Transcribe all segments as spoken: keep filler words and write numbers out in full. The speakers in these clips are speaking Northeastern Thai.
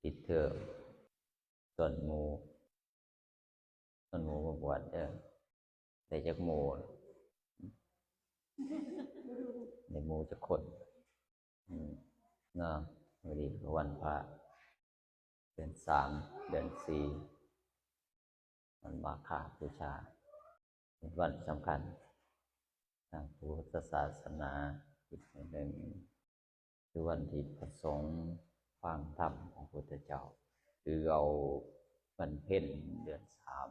ปิดเทอม ส่วนหมู่ ส่วนหมู่มาบวชเด้อ ได้จักหมู่ ได้หมู่จักคน อืม เนาะ มื้อนี้ก็วันพระ เดือนสาม เดือนสี่ วันมาฆบูชา เป็นวันสำคัญทางพุทธศาสนาอีกวันหนึ่ง คือวันที่พระสงฆ์ฟังธรรมของพุทธเจ้า คือเอาวันเพ็ญเดือนสาม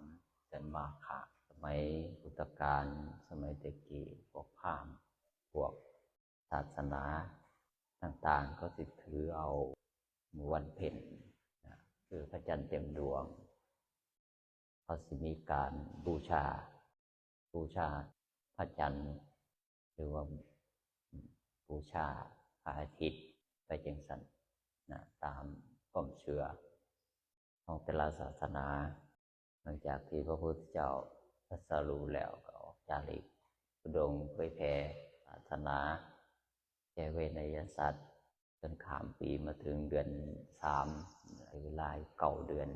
เดือนมาฆ สมัยพุทธกาล สมัยแต่กี้ พวกพราหมณ์ พวกศาสนาต่างๆ ก็สิถือเอาวันเพ็ญนะ คือพระจันทร์เต็มดวง เขาสิมีการบูชา บูชาพระจันทร์ หรือว่าบูชาพระอาทิตย์ ไปจังซั่นนะ ตามความเชื่อของแต่ละศาสนา หลังจากที่พระพุทธเจ้าตรัสรู้แล้ว ก็ออกจาริกธุดงค์เผยแผ่ศาสนา แก่เวนยสัตว์ จนข้ามปีมาถึงเดือนสาม ใช้เวลาเก้าเดือน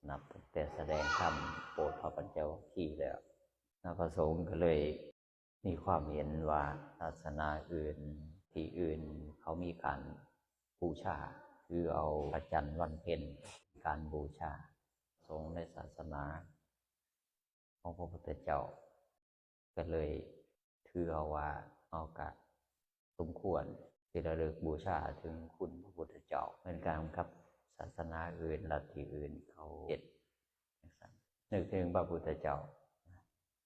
นับตั้งแต่แสดงธรรมโปรดพระปัญจวัคคีย์แล้ว แล้วพระสงฆ์ก็เลยมีความเห็นว่าศาสนาอื่น ที่อื่นเขามีการบูชา คือเอาพระจันทร์วันเพ็ญ การบูชา สงฆ์ในศาสนาของพระพุทธเจ้า ก็เลยถือเอาว่าเอากะสมควรที่ระลึกบูชาถึงคุณพระพุทธเจ้า เหมือนกันกับศาสนาอื่น ลัทธิอื่นเขาเฮ็ดจังซั่น นึกถึงพระพุทธเจ้า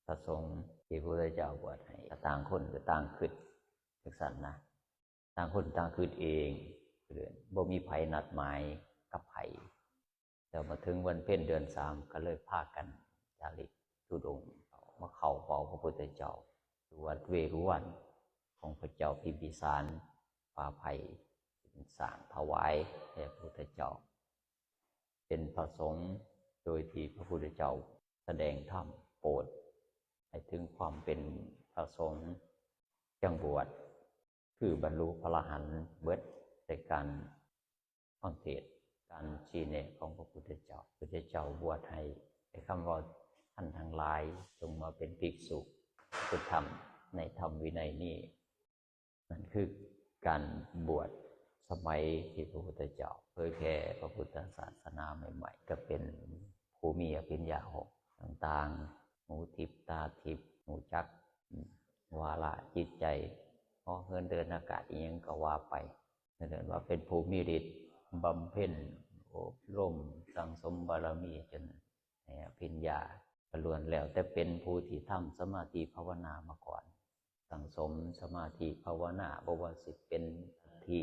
พระสงฆ์ที่พระพุทธเจ้าบวชให้ ต่างคนก็ต่างคิดจังซั่นนะ ต่างคนต่างคิดเอง บ่มีไผนัดหมายกับไผ แล้วมาถึงวันเพ็ญเดือนสาม ก็เลยพากันจาริกธุดงค์มาเข้าเฝ้าพระพุทธเจ้า ที่วัดเวฬุวันของพระเจ้าพิมพิสาร ป่าไผ่ สร้างถวายแด่พระพุทธเจ้า เป็นพระสงฆ์โดยที่พระพุทธเจ้าแสดงธรรมโปรดให้ถึงความเป็นพระสงฆ์ จั่งบวช คือบรรลุพระอรหันต์เบิดในการฟังเทศน์ การชี้แนะของพระพุทธเจ้า พระพุทธเจ้าบวชให้ ในคำว่าท่านทั้งหลายจงมาเป็นภิกษุ คือธรรมในธรรมวินัยนี้ นั่นคือการบวชสมัยที่พระพุทธเจ้าเผยแผ่พระพุทธศาสนาใหม่ๆ ก็เป็นผู้มีอภิญญาหกต่างๆ หูทิพย์ตาทิพย์ หูจักวาระจิตใจ เหาะเหินเดินอากาศอิหยังก็ว่าไป เรียกว่าเป็นผู้มีฤทธิ์บำเพ็ญอบรมสั่งสมบารมีจนได้อภิญญา ก็ล้วนแล้วแต่เป็นผู้ที่ทำสมาธิภาวนามาก่อน สั่งสมสมาธิภาวนา บ่ว่าสิเป็นลัทธิ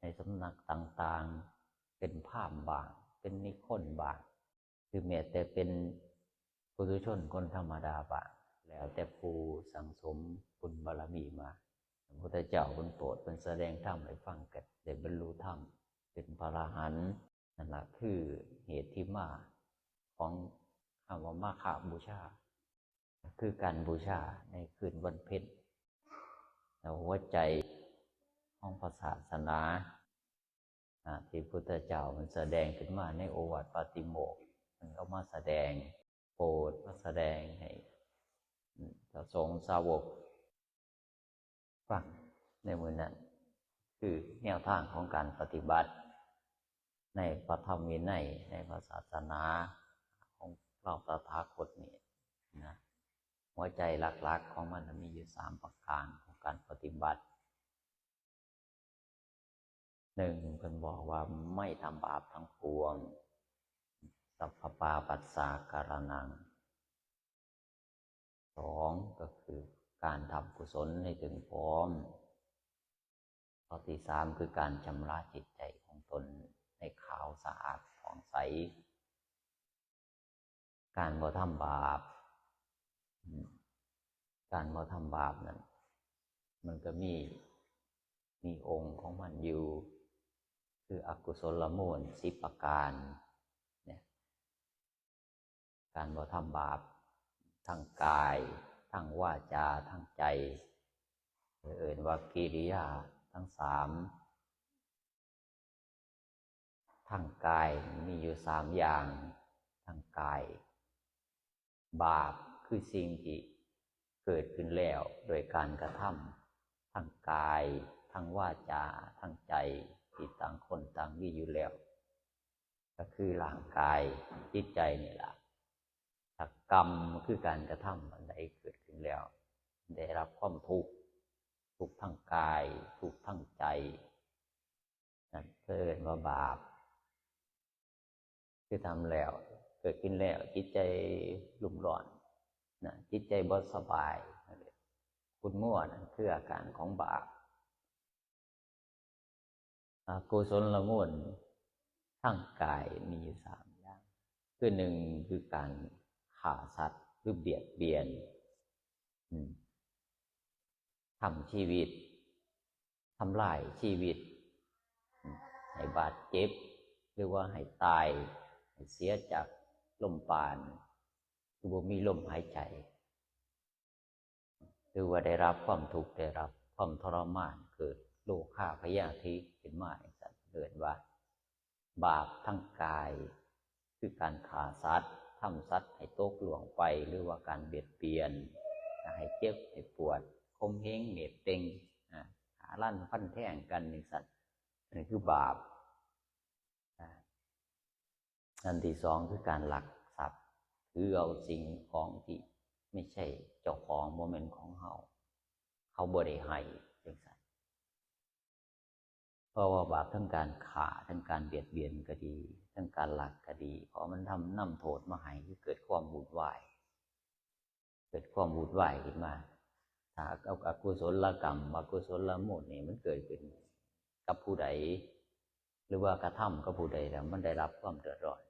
ในสำนักต่างๆ เป็นพราหมณ์บ้าง เป็นนิครนบ้าง หรือแม้แต่เป็นปุถุชนคนธรรมดาบ้าง แล้วแต่ผู้สั่งสมบุญบารมีมา พระพุทธเจ้าเพิ่นโปรด เพิ่นแสดงธรรมให้ฟัง ก็ได้บรรลุธรรม เป็นพระอรหันต์ นั่นล่ะคือเหตุที่มาของคำว่ามาฆบูชา คือการบูชาในคืนวันเพ็ญ แล้วหัวใจของพระศาสนา อ่า ที่พุทธเจ้ามันแสดงขึ้นมาในโอวาทปาติโมกข์ มันก็มาแสดงโปรด มาแสดงให้ อืม พระสงฆ์สาวกฟังในมื้อนั้น คือแนวทางของการปฏิบัติในพระธรรมวินัย ในพระศาสนาของเราตถาคตนี่นะ หัวใจหลักๆของมันมีอยู่สามประการของการปฏิบัติ หนึ่ง เพิ่นบอกว่าไม่ทำบาปทั้งปวง สัพพปาปัสสะการะณัง สอง ก็คือการทำกุศลให้ถึงพร้อม ข้อที่สาม คือการชำระจิตใจของตนให้ขาวสะอาดผ่องใส การบ่ทำบาป อืม การบ่ทำบาปนั่น มันก็มี มีองค์ของมันอยู่ คืออกุศลมูลสิบประการ เนี่ย การบ่ทำบาป ทั้งกาย ทั้งวาจา ทั้งใจ เอิ้นว่ากิริยาทั้งสาม ทางกายมีอยู่สามอย่าง ทางกาย บาปคือสิ่งที่เกิดขึ้นแล้วโดยการกระทำ ทางกาย ทางวาจา ทางใจ ที่ต่างคนต่างมีอยู่แล้ว ก็คือร่างกาย จิตใจนี่ล่ะ ถ้ากรรมคือการกระทำอันใดเกิดขึ้นแล้ว ได้รับความทุกข์ ทุกข์ทางกาย ทุกข์ทางใจ นั่นเพิ่นว่าบาป คือทำแล้ว เกิดขึ้นแล้ว จิตใจรุ่มร้อนนะ จิตใจบ่สบาย คุณมัวนั่นคืออาการของบาป อกุศลมูลทางกายมีอยู่สามอย่าง คือหนึ่งคือการฆ่าสัตว์หรือเบียดเบียน อืม ทำชีวิต ทำลายชีวิต อืม ให้บาดเจ็บ หรือว่าให้ตาย ให้เสียจากลมปราณ คือบ่มีลมหายใจ หรือว่าได้รับความทุกข์ ได้รับความทรมาน เกิดโรคาพยาธิขึ้นมาจังซั่น เอิ้นว่าบาปทางกาย คือการฆ่าสัตว์ ทำสัตว์ให้ตกล่วงไป หรือว่าการเบียดเบียน ให้เจ็บ ให้ปวด ข่มเหง เหน็บเต็ง อ่า ฆ่าลันฟันแทงกันจังซั่น อันนี้คือบาป อ่า อันที่สองคือการลักทรัพย์ ถือเอาสิ่งของที่ไม่ใช่เจ้าของ บ่แม่นของเฮา เขาบ่ได้ให้จังซั่น เพราะว่าบาปทั้งการฆ่า ทั้งการเบียดเบียนก็ดี ทั้งการลักก็ดี เพราะมันทำ นำโทษมาให้ คือเกิดความวุ่นวาย เกิดความวุ่นวายขึ้นมา ถ้าเอาอกุศลกรรม อกุศลมูลนี่มันเกิดขึ้นกับผู้ใด หรือว่ากระทำกับผู้ใดแล้ว มันได้รับความเดือดร้อน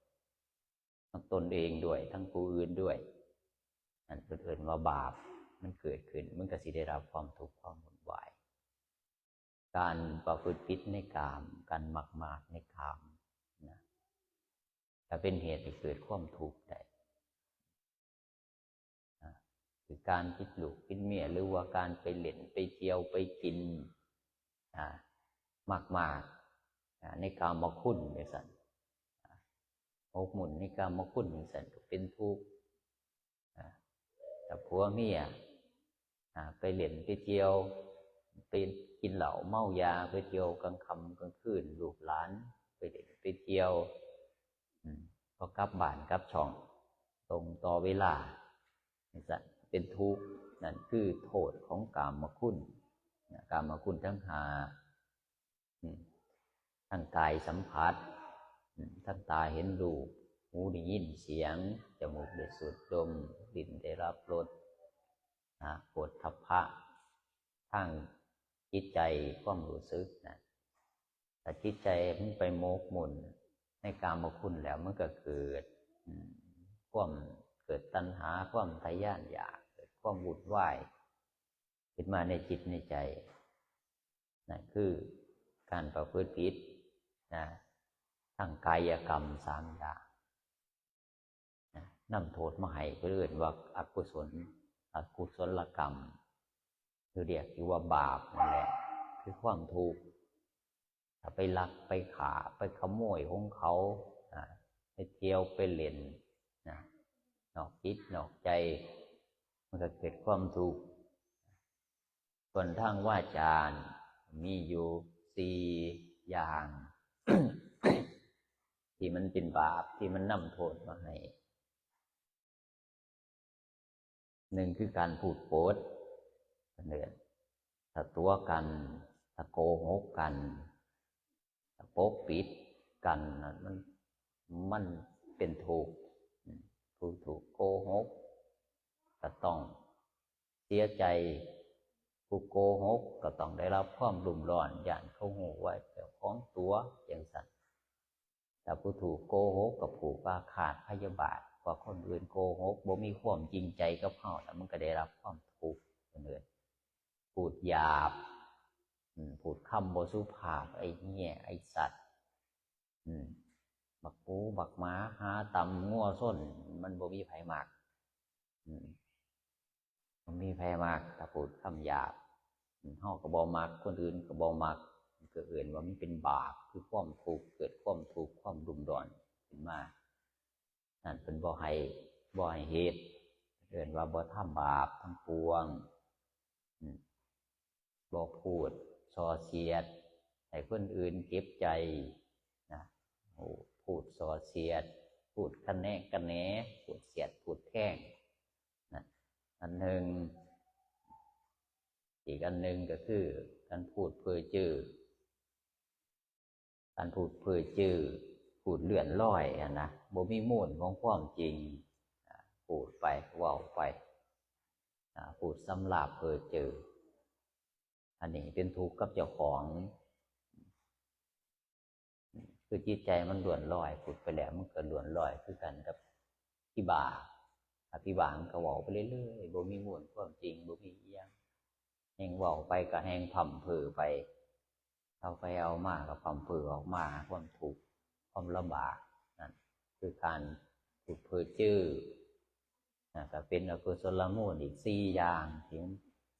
ทั้งตนเองด้วย ทั้งผู้อื่นด้วย นั่นเพิ่นเอิ้นว่าบาป มันเกิดขึ้น มันก็สิได้รับความทุกข์ความวุ่นวาย การประพฤติผิดในกาม การมักมากในกามนะ ก็เป็นเหตุให้เกิดความทุกข์ได้นะ คือการผิดลูกผิดเมีย หรือว่าการไปเล่นไปเที่ยวไปกิน อ่า มากๆ อ่า ในกามคุณจังซั่น อ่า หมกมุ่นในกามคุณจังซั่น ก็เป็นทุกข์ อ่า ถ้าผัวเมีย อ่า ไปเล่นไปเที่ยว ไปกินเหล้าเมายา ไปเที่ยวกลางค่ำกลางคืน ลูกหลานไปเล่นไปเที่ยว อืม พอกลับบ้านกลับช่องตรงต่อเวลา จังซั่น เป็นทุกข์ นั่นคือโทษของกามคุณนะ กามคุณทั้งห้า อืม ทางกายสัมผัส อืม ทางตาเห็นรูป หูได้ยินเสียง จมูกได้สูดดม ลิ้นได้รับรส นะ โผฏฐัพพะ ทางจิตใจความรู้สึกนะ ถ้าจิตใจมันไปหมกมุ่นในกามคุณแล้ว มันก็เกิด อืม ความเกิดตัณหา ความทะยานอยาก เกิดความวุ่นวายขึ้นมาในจิตในใจ นั่นคือการประพฤติผิดนะ ทางกายกรรมสามอย่างนะ นำโทษมาให้ เพิ่นเอิ้นว่าอกุศล อกุศลกรรม คือเรียกอยู่ว่าบาปนั่นแหละ คือความทุกข์ ถ้าไปลักไปฆ่า ไปขโมยของเขา อ่า ไปเที่ยวไปเล่นนะ นอกจิตนอกใจ มันก็เกิดความทุกข์ ส่วนทางวาจาน่ะ มีอยู่สี่อย่าง ที่มันเป็นบาป ที่มันนำโทษมาให้ หนึ่งคือการพูดปด เพิ่นเอิ้น ถ้าตั๋วกัน ถ้าโกหกกัน ถ้าปกปิดกันนั่น มัน มันเป็นทุกข์ อืม ผู้ถูกโกหก ก็ต้องเสียใจ ผู้โกหกก็ต้องได้รับความรุ่มร้อน ย้านเขาฮู้ว่าเจ้าของตั๋วจังซั่น แต่ผู้ถูกโกหกก็ผูกอาฆาตพยาบาท ว่าคนอื่นโกหก บ่มีความจริงใจกับเฮา แล้วมันก็ได้รับความทุกข์ เพิ่นเอิ้น พูดหยาบ อืม พูดคำบ่สุภาพ ไอ้เหี้ย ไอ้สัตว์ อืม บักหมู บักหมา หาตำงัวซน มันบ่มีไผมัก อืม บ่มีไผมัก ถ้าพูดคำหยาบ อืม เฮาก็บ่มัก คนอื่นก็บ่มัก ก็เอิ้นว่ามันเป็นบาป คือความทุกข์ เกิดความทุกข์ ความรุ่มร้อนขึ้นมา นั่นเพิ่นบ่ให้ บ่ให้เฮ็ด เอิ้นว่าบ่ทำบาปทั้งปวง อืม บ่พูดส่อเสียด ให้คนอื่นเจ็บใจนะ โอ้ พูดส่อเสียด พูดคะแนะคะแหน พูดเสียด พูดแช่งนะ อันหนึ่ง อีกอันหนึ่งก็คือการพูดเพ้อเจ้อ การพูดเพ้อเจ้อ พูดเลื่อนลอยอะนะ บ่มีมูลของความจริง อ่า พูดไป เว้าไป อ่า พูดสำลาบเพ้อเจ้อ อันนี้เป็นทุกข์กับเจ้าของ คือจิตใจมันเลื่อนลอย พูดไปแล้วมันก็เลื่อนลอยคือกันกับผีบ้า ถ้าผีบ้ามันก็เว้าไปเรื่อยๆ บ่มีมูลความจริง บ่มีอิหยัง แฮ่งเว้าไปก็แฮ่งพร่ำเพ้อไป เอาไปเอามาก็พร่ำเพ้อออกมา ความทุกข์ ความลำบาก นั่นคือการพูดเพ้อเจ้อ นะ ก็เป็นอกุศลมูลอีกสี่อย่าง ถึง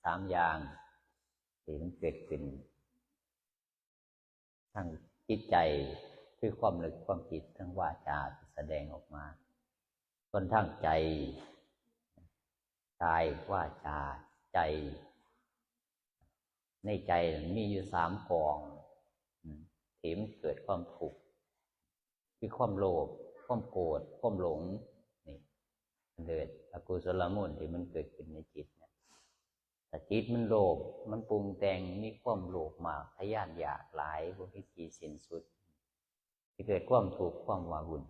สามอย่าง ที่มันเกิดขึ้น ทางจิตใจ คือความนึกความคิด ทางวาจาที่แสดงออกมา ส่วนทางใจ กาย วาจา ใจ ในใจมันมีอยู่สามกอง อืม ที่มันเกิดความทุกข์ คือความโลภ ความโกรธ ความหลง นี่ มันเกิดอกุศลมูลที่มันเกิดขึ้นในจิตเนี่ย ถ้าจิตมันโลภ มันปรุงแต่ง มีความโลภมาก ทะยานอยากหลาย บ่มีที่สิ้นสุด สิเกิดความทุกข์ ความว้าวุ่น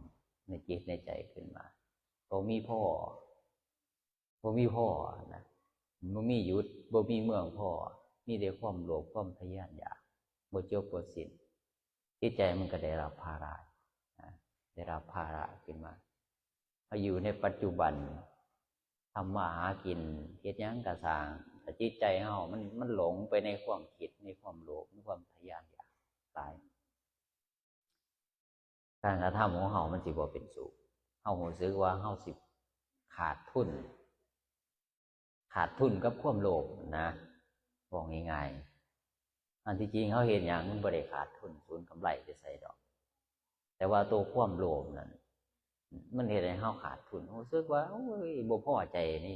ในจิตในใจขึ้นมา บ่มีพอ บ่มีพอนะ บ่มีหยุด บ่มีเมืองพอ มีแต่ความโลภ ความทะยานอยาก บ่จบบ่สิ้น จิตใจมันก็ได้รับภาระนะ ได้รับภาระขึ้นมา เฮาอยู่ในปัจจุบัน ทำมาหากิน เฮ็ดหยังก็ซ่าง แต่จิตใจเฮามัน มันหลงไปในความคิด ในความโลภ ในความทะยานอยากหลาย การกระทำของเฮามันสิบ่เป็นสุข เฮารู้สึกว่าเฮาสิขาดทุน ขาดทุนกับความโลภนะ บอกง่ายๆ อันที่จริงเฮาเฮ็ดหยังมันบ่ได้ขาดทุน สูญกำไรไปไสดอก แต่ว่าตัวความโลภนั่น มันเฮ็ดให้เฮาขาดทุน รู้สึกว่า โอ้ย บ่พอใจใน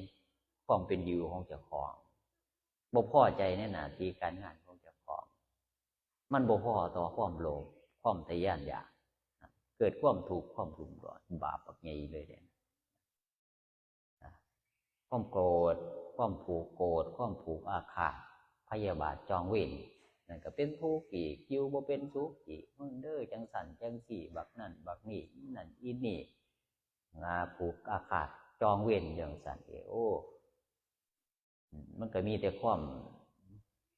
ความเป็นอยู่ของเจ้าของ บ่พอใจในหน้าที่การงานของเจ้าของ มันบ่พอต่อความโลภ ความทะยานอยาก เกิดความทุกข์ ความรุ่มร้อน บาปบักใหญ่เลยเด้นะ ความโกรธ ความผูกโกรธ ความผูกอาฆาต พยาบาทจองเวร นั่นก็เป็นทุกข์อีก อยู่บ่เป็นสุขอีก มึงเด้อจังสั่นจังซี่ บักนั่นบักนี่ นั่นอีนี่ มาผูกอาฆาตจองเวรจังสั่นเอง โอ้ อืม มันก็มีแต่ความ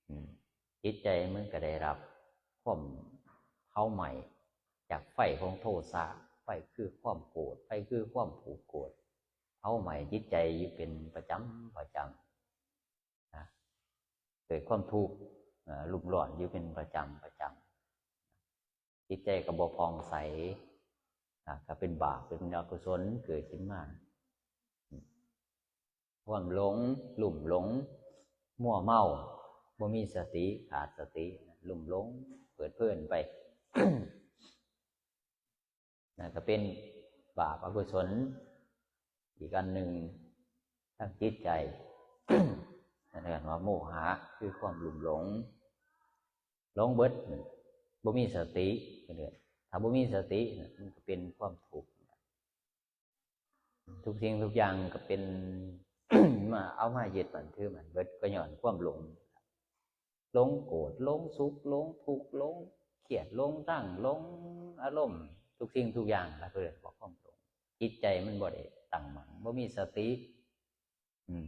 อืม จิตใจมันก็ได้รับความเผาไหม้จากไฟของโทสะ ไฟคือความโกรธ ไฟคือความผูกโกรธ เผาไหม้จิตใจอยู่เป็นประจำประจำนะ เกิดความทุกข์ เอ่อ รุ่มร้อนอยู่เป็นประจำประจำ จิตใจก็บ่ผ่องใส อ่ะ ก็เป็นบาป เป็นอกุศลเกิดขึ้นมา ความหลง ลุ่มหลง มัวเมา บ่มีสติ ขาดสติ ลุ่มหลง เพลิดเพลินไป นั่นก็เป็นบาปอกุศล อีกอันหนึ่งทางจิตใจ นั่นเรียกว่าโมหะ คือความลุ่มหลง หลงเบิด บ่มีสติ ถ้าบ่มีสติ มันก็เป็นความทุกข์ ทุกสิ่งทุกอย่างก็เป็น มา เอามายึดมั่นถือมั่นเบิด ก็ย้อนความหลง หลงโกรธ หลงสุข หลงทุกข์ หลงเครียด หลงชัง หลงอารมณ์ ทุกสิ่งทุกอย่าง แล้วก็เรียกว่าความหลง จิตใจมันบ่ได้ตั้งมั่น บ่มีสติ อืม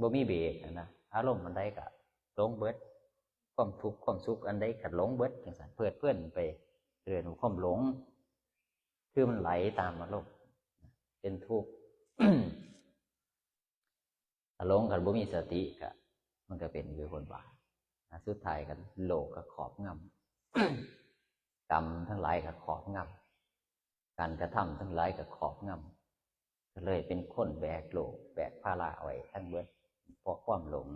บ่มีเบรกอะนะ อารมณ์อันใดก็หลงเบิด ความทุกข์ความสุขอันใดก็หลงเบิด จังซั่น เพลิดเพลินไป เรียกว่าความหลง คือมันไหลตามอารมณ์ เป็นทุกข์ ถ้าหลง คันบ่มีสติก็ มันก็เป็นคือคนบ้า สุดท้ายก็โลกก็ครอบงำ กรรมทั้งหลายก็ครอบงำ การกระทำทั้งหลายก็ครอบงำ ก็เลยเป็นคนแบกโลก แบกภาระไว้ทั้งเบิด เพราะความหลง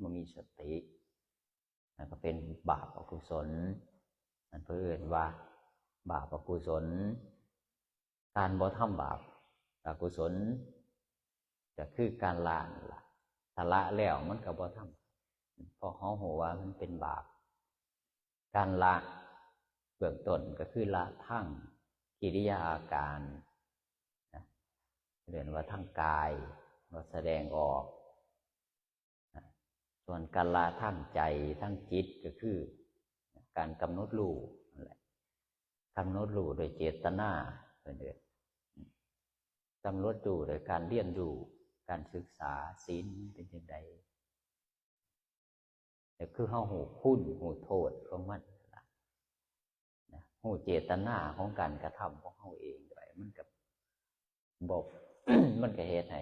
บ่มีสติ นั่นก็เป็นบาปอกุศล นั่นเพิ่นเอิ้นว่าบาปอกุศล การบ่ทำบาปอกุศล ก็คือการละนั่นล่ะ ถ้าละแล้วมันก็บ่ทำ เพราะเฮาฮู้ว่ามันเป็นบาป การละเบื้องต้นก็คือละทางกิริยาอาการนะ เรียกว่าทางกาย ว่าแสดงออกนะ ส่วนการละทางใจ ทางจิตก็คือ การกำหนดรู้นั่นแหละ กำหนดรู้โดยเจตนา เพิ่นเอิ้น กำหนดรู้โดยการเรียนรู้ การศึกษา ศีลเป็นจั่งใด ก็คือเฮาฮู้คุณฮู้โทษของมันนั่นล่ะนะ ฮู้เจตนาของการกระทำของเฮาเองด้วย มันก็บ่ มันก็เฮ็ดให้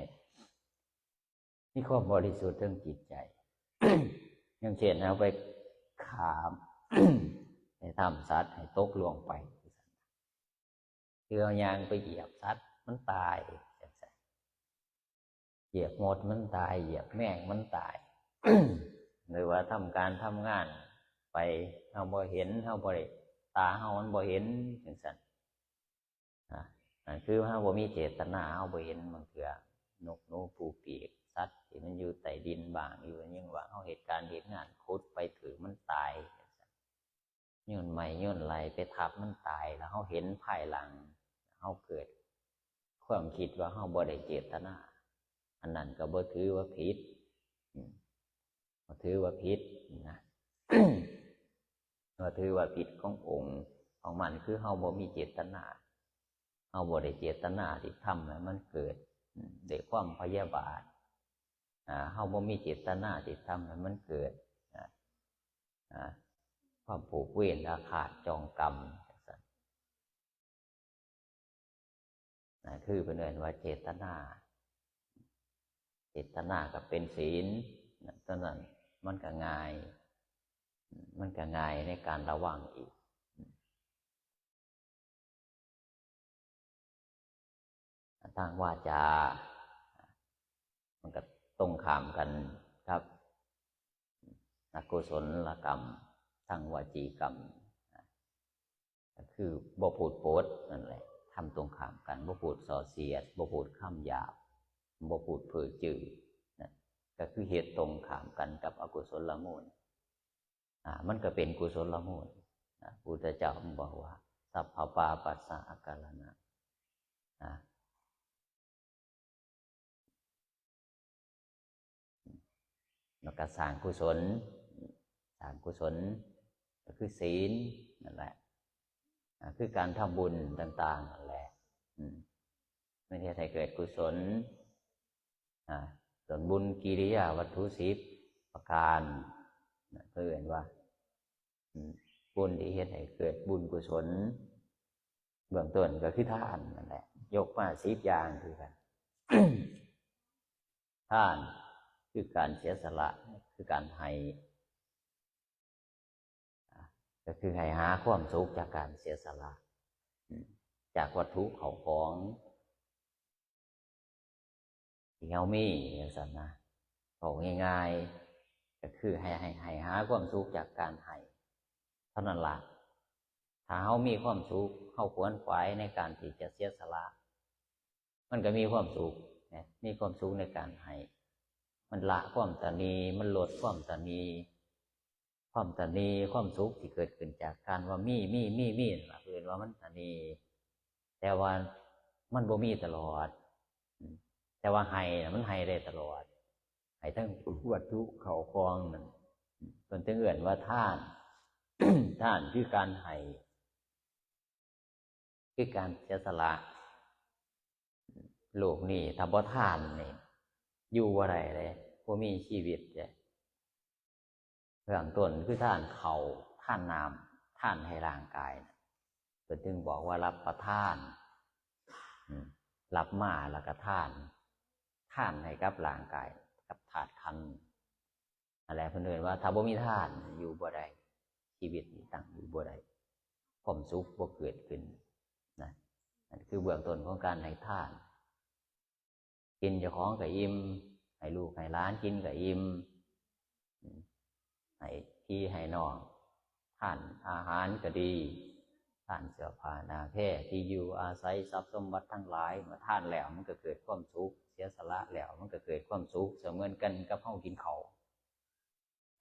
มีความบริสุทธิ์ทางจิตใจ อย่างเช่นเฮาไปฆ่า ไปทำสัตว์ให้ตกล่วงไป คือเอายางไปเหยียบสัตว์มันตายจั่งซี้ เหยียบมดมันตาย เหยียบแมงมันตาย หรือว่าทำการทำงานไป เฮาบ่เห็น เฮาบ่ได้ ตาเฮามันบ่เห็นจั่งซั้นนะ นั่นคือเฮาบ่มีเจตนา เฮาบ่เห็น บางเทื่อนกหนูปูปีก สัตว์ที่มันอยู่ใต้ดินบ้าง อยู่หยังบ้าง เฮาเฮ็ดการเฮ็ดงาน ขุดไปถืกมันตายจั่งซั้น โยนไม้โยนไหล่ไปทับมันตาย แล้วเฮาเห็นภายหลัง เฮาเกิดความคิดว่าเฮาบ่ได้เจตนา อันนั้นก็บ่ถือว่าผิด อืม บ่ถือว่าผิดนะ บ่ถือว่าผิดขององค์ของมัน คือเฮาบ่มีเจตนา เฮาบ่ได้เจตนาที่ทำให้มันเกิด อืม ด้วยความพยาบาท อ่า เฮาบ่มีเจตนาที่ทำให้มันเกิด อ่า อ่า ความผูกเวรอาฆาตจองกรรมจั่งซั้น นะ คือเพิ่นเอิ้นว่าเจตนา เจตนาก็เป็นศีลนะ ตอนนั้นมันก็ง่าย มันก็ง่ายในการระวังอีก ทางวาจา มันก็ตรงข้ามกันครับ อกุศลกรรม ทางวจีกรรม ก็คือบ่พูดปดนั่นแหละ ทำตรงข้ามกัน บ่พูดส่อเสียด บ่พูดคำหยาบ บ่พูดเพ้อเจ้อนะ ก็คือเฮ็ดตรงข้ามกันกับอกุศลมูล อ่า มันก็เป็นกุศลมูลนะ พุทธเจ้าบอกว่า สัพพปาปัสสะอาการณะนะ แล้วก็สร้างกุศล สร้างกุศล ก็คือศีลนั่นแหละ อ่า คือการทำบุญต่างๆนั่นแหละ อืม มันเฮ็ดให้เกิดกุศล อ่า ส่วนบุญกิริยาวัตถุสิบประการนะ เพิ่นเอิ้นว่า อืม บุญที่เฮ็ดให้เกิดบุญกุศล เบื้องต้นก็คือทานนั่นแหละ ยกมาสิบอย่างคือกัน ทานคือการเสียสละ คือการให้ อ่ะ ก็คือให้หาความสุขจากการเสียสละ อืม จากวัตถุเข้าของ ที่เฮามีจั่งซั้นนะ เว้าง่ายๆ ก็คือให้ ให้ ให้หาความสุขจากการให้ เท่านั้นล่ะ ถ้าเฮามีความสุข เฮาขวนขวายในการที่จะเสียสละ มันก็มีความสุขนะ มีความสุขในการให้ มันละความตณี มันลดความตณี ความตณี ความสุขที่เกิดขึ้นจากการว่ามี มี มี มีนั่นล่ะ เพิ่นว่ามันตณี แต่ว่ามันบ่มีตลอด อืม แต่ว่าให้น่ะมันให้ได้ตลอด ให้ทั้งวัตถุเข้าของนั่น เพิ่นถึงเอิ้นว่าทาน ทานคือการให้ คือการเสียสละ โลกนี้ถ้าบ่ทานนี่ อยู่บ่ได้เลย บ่มีชีวิตเลย เบื้องต้นคือทานข้าว ทานน้ำ ทานให้ร่างกาย เพิ่นถึงบอกว่ารับประทาน อืม รับมาแล้วก็ทาน ทานให้กับร่างกาย กับธาตุขันธ์ นั่นแหละ เพิ่นเอิ้นว่าถ้าบ่มีทานอยู่บ่ได้ ชีวิตนี่ตั้งอยู่บ่ได้ ความสุขบ่เกิดขึ้นนะ นั่นคือเบื้องต้นของการให้ทาน กินเจ้าของก็อิ่ม ให้ลูกให้หลานกินก็อิ่ม อืม ให้ พี่ให้น้อง ทานอาหารก็ดี ทานเสื้อผ้าหน้าแพร ที่อยู่อาศัย ทรัพย์สมบัติทั้งหลาย เมื่อทานแล้วมันก็เกิดความสุข เสียสละแล้วมันก็เกิดความสุข เสมือนกันกับเฮากินข้าว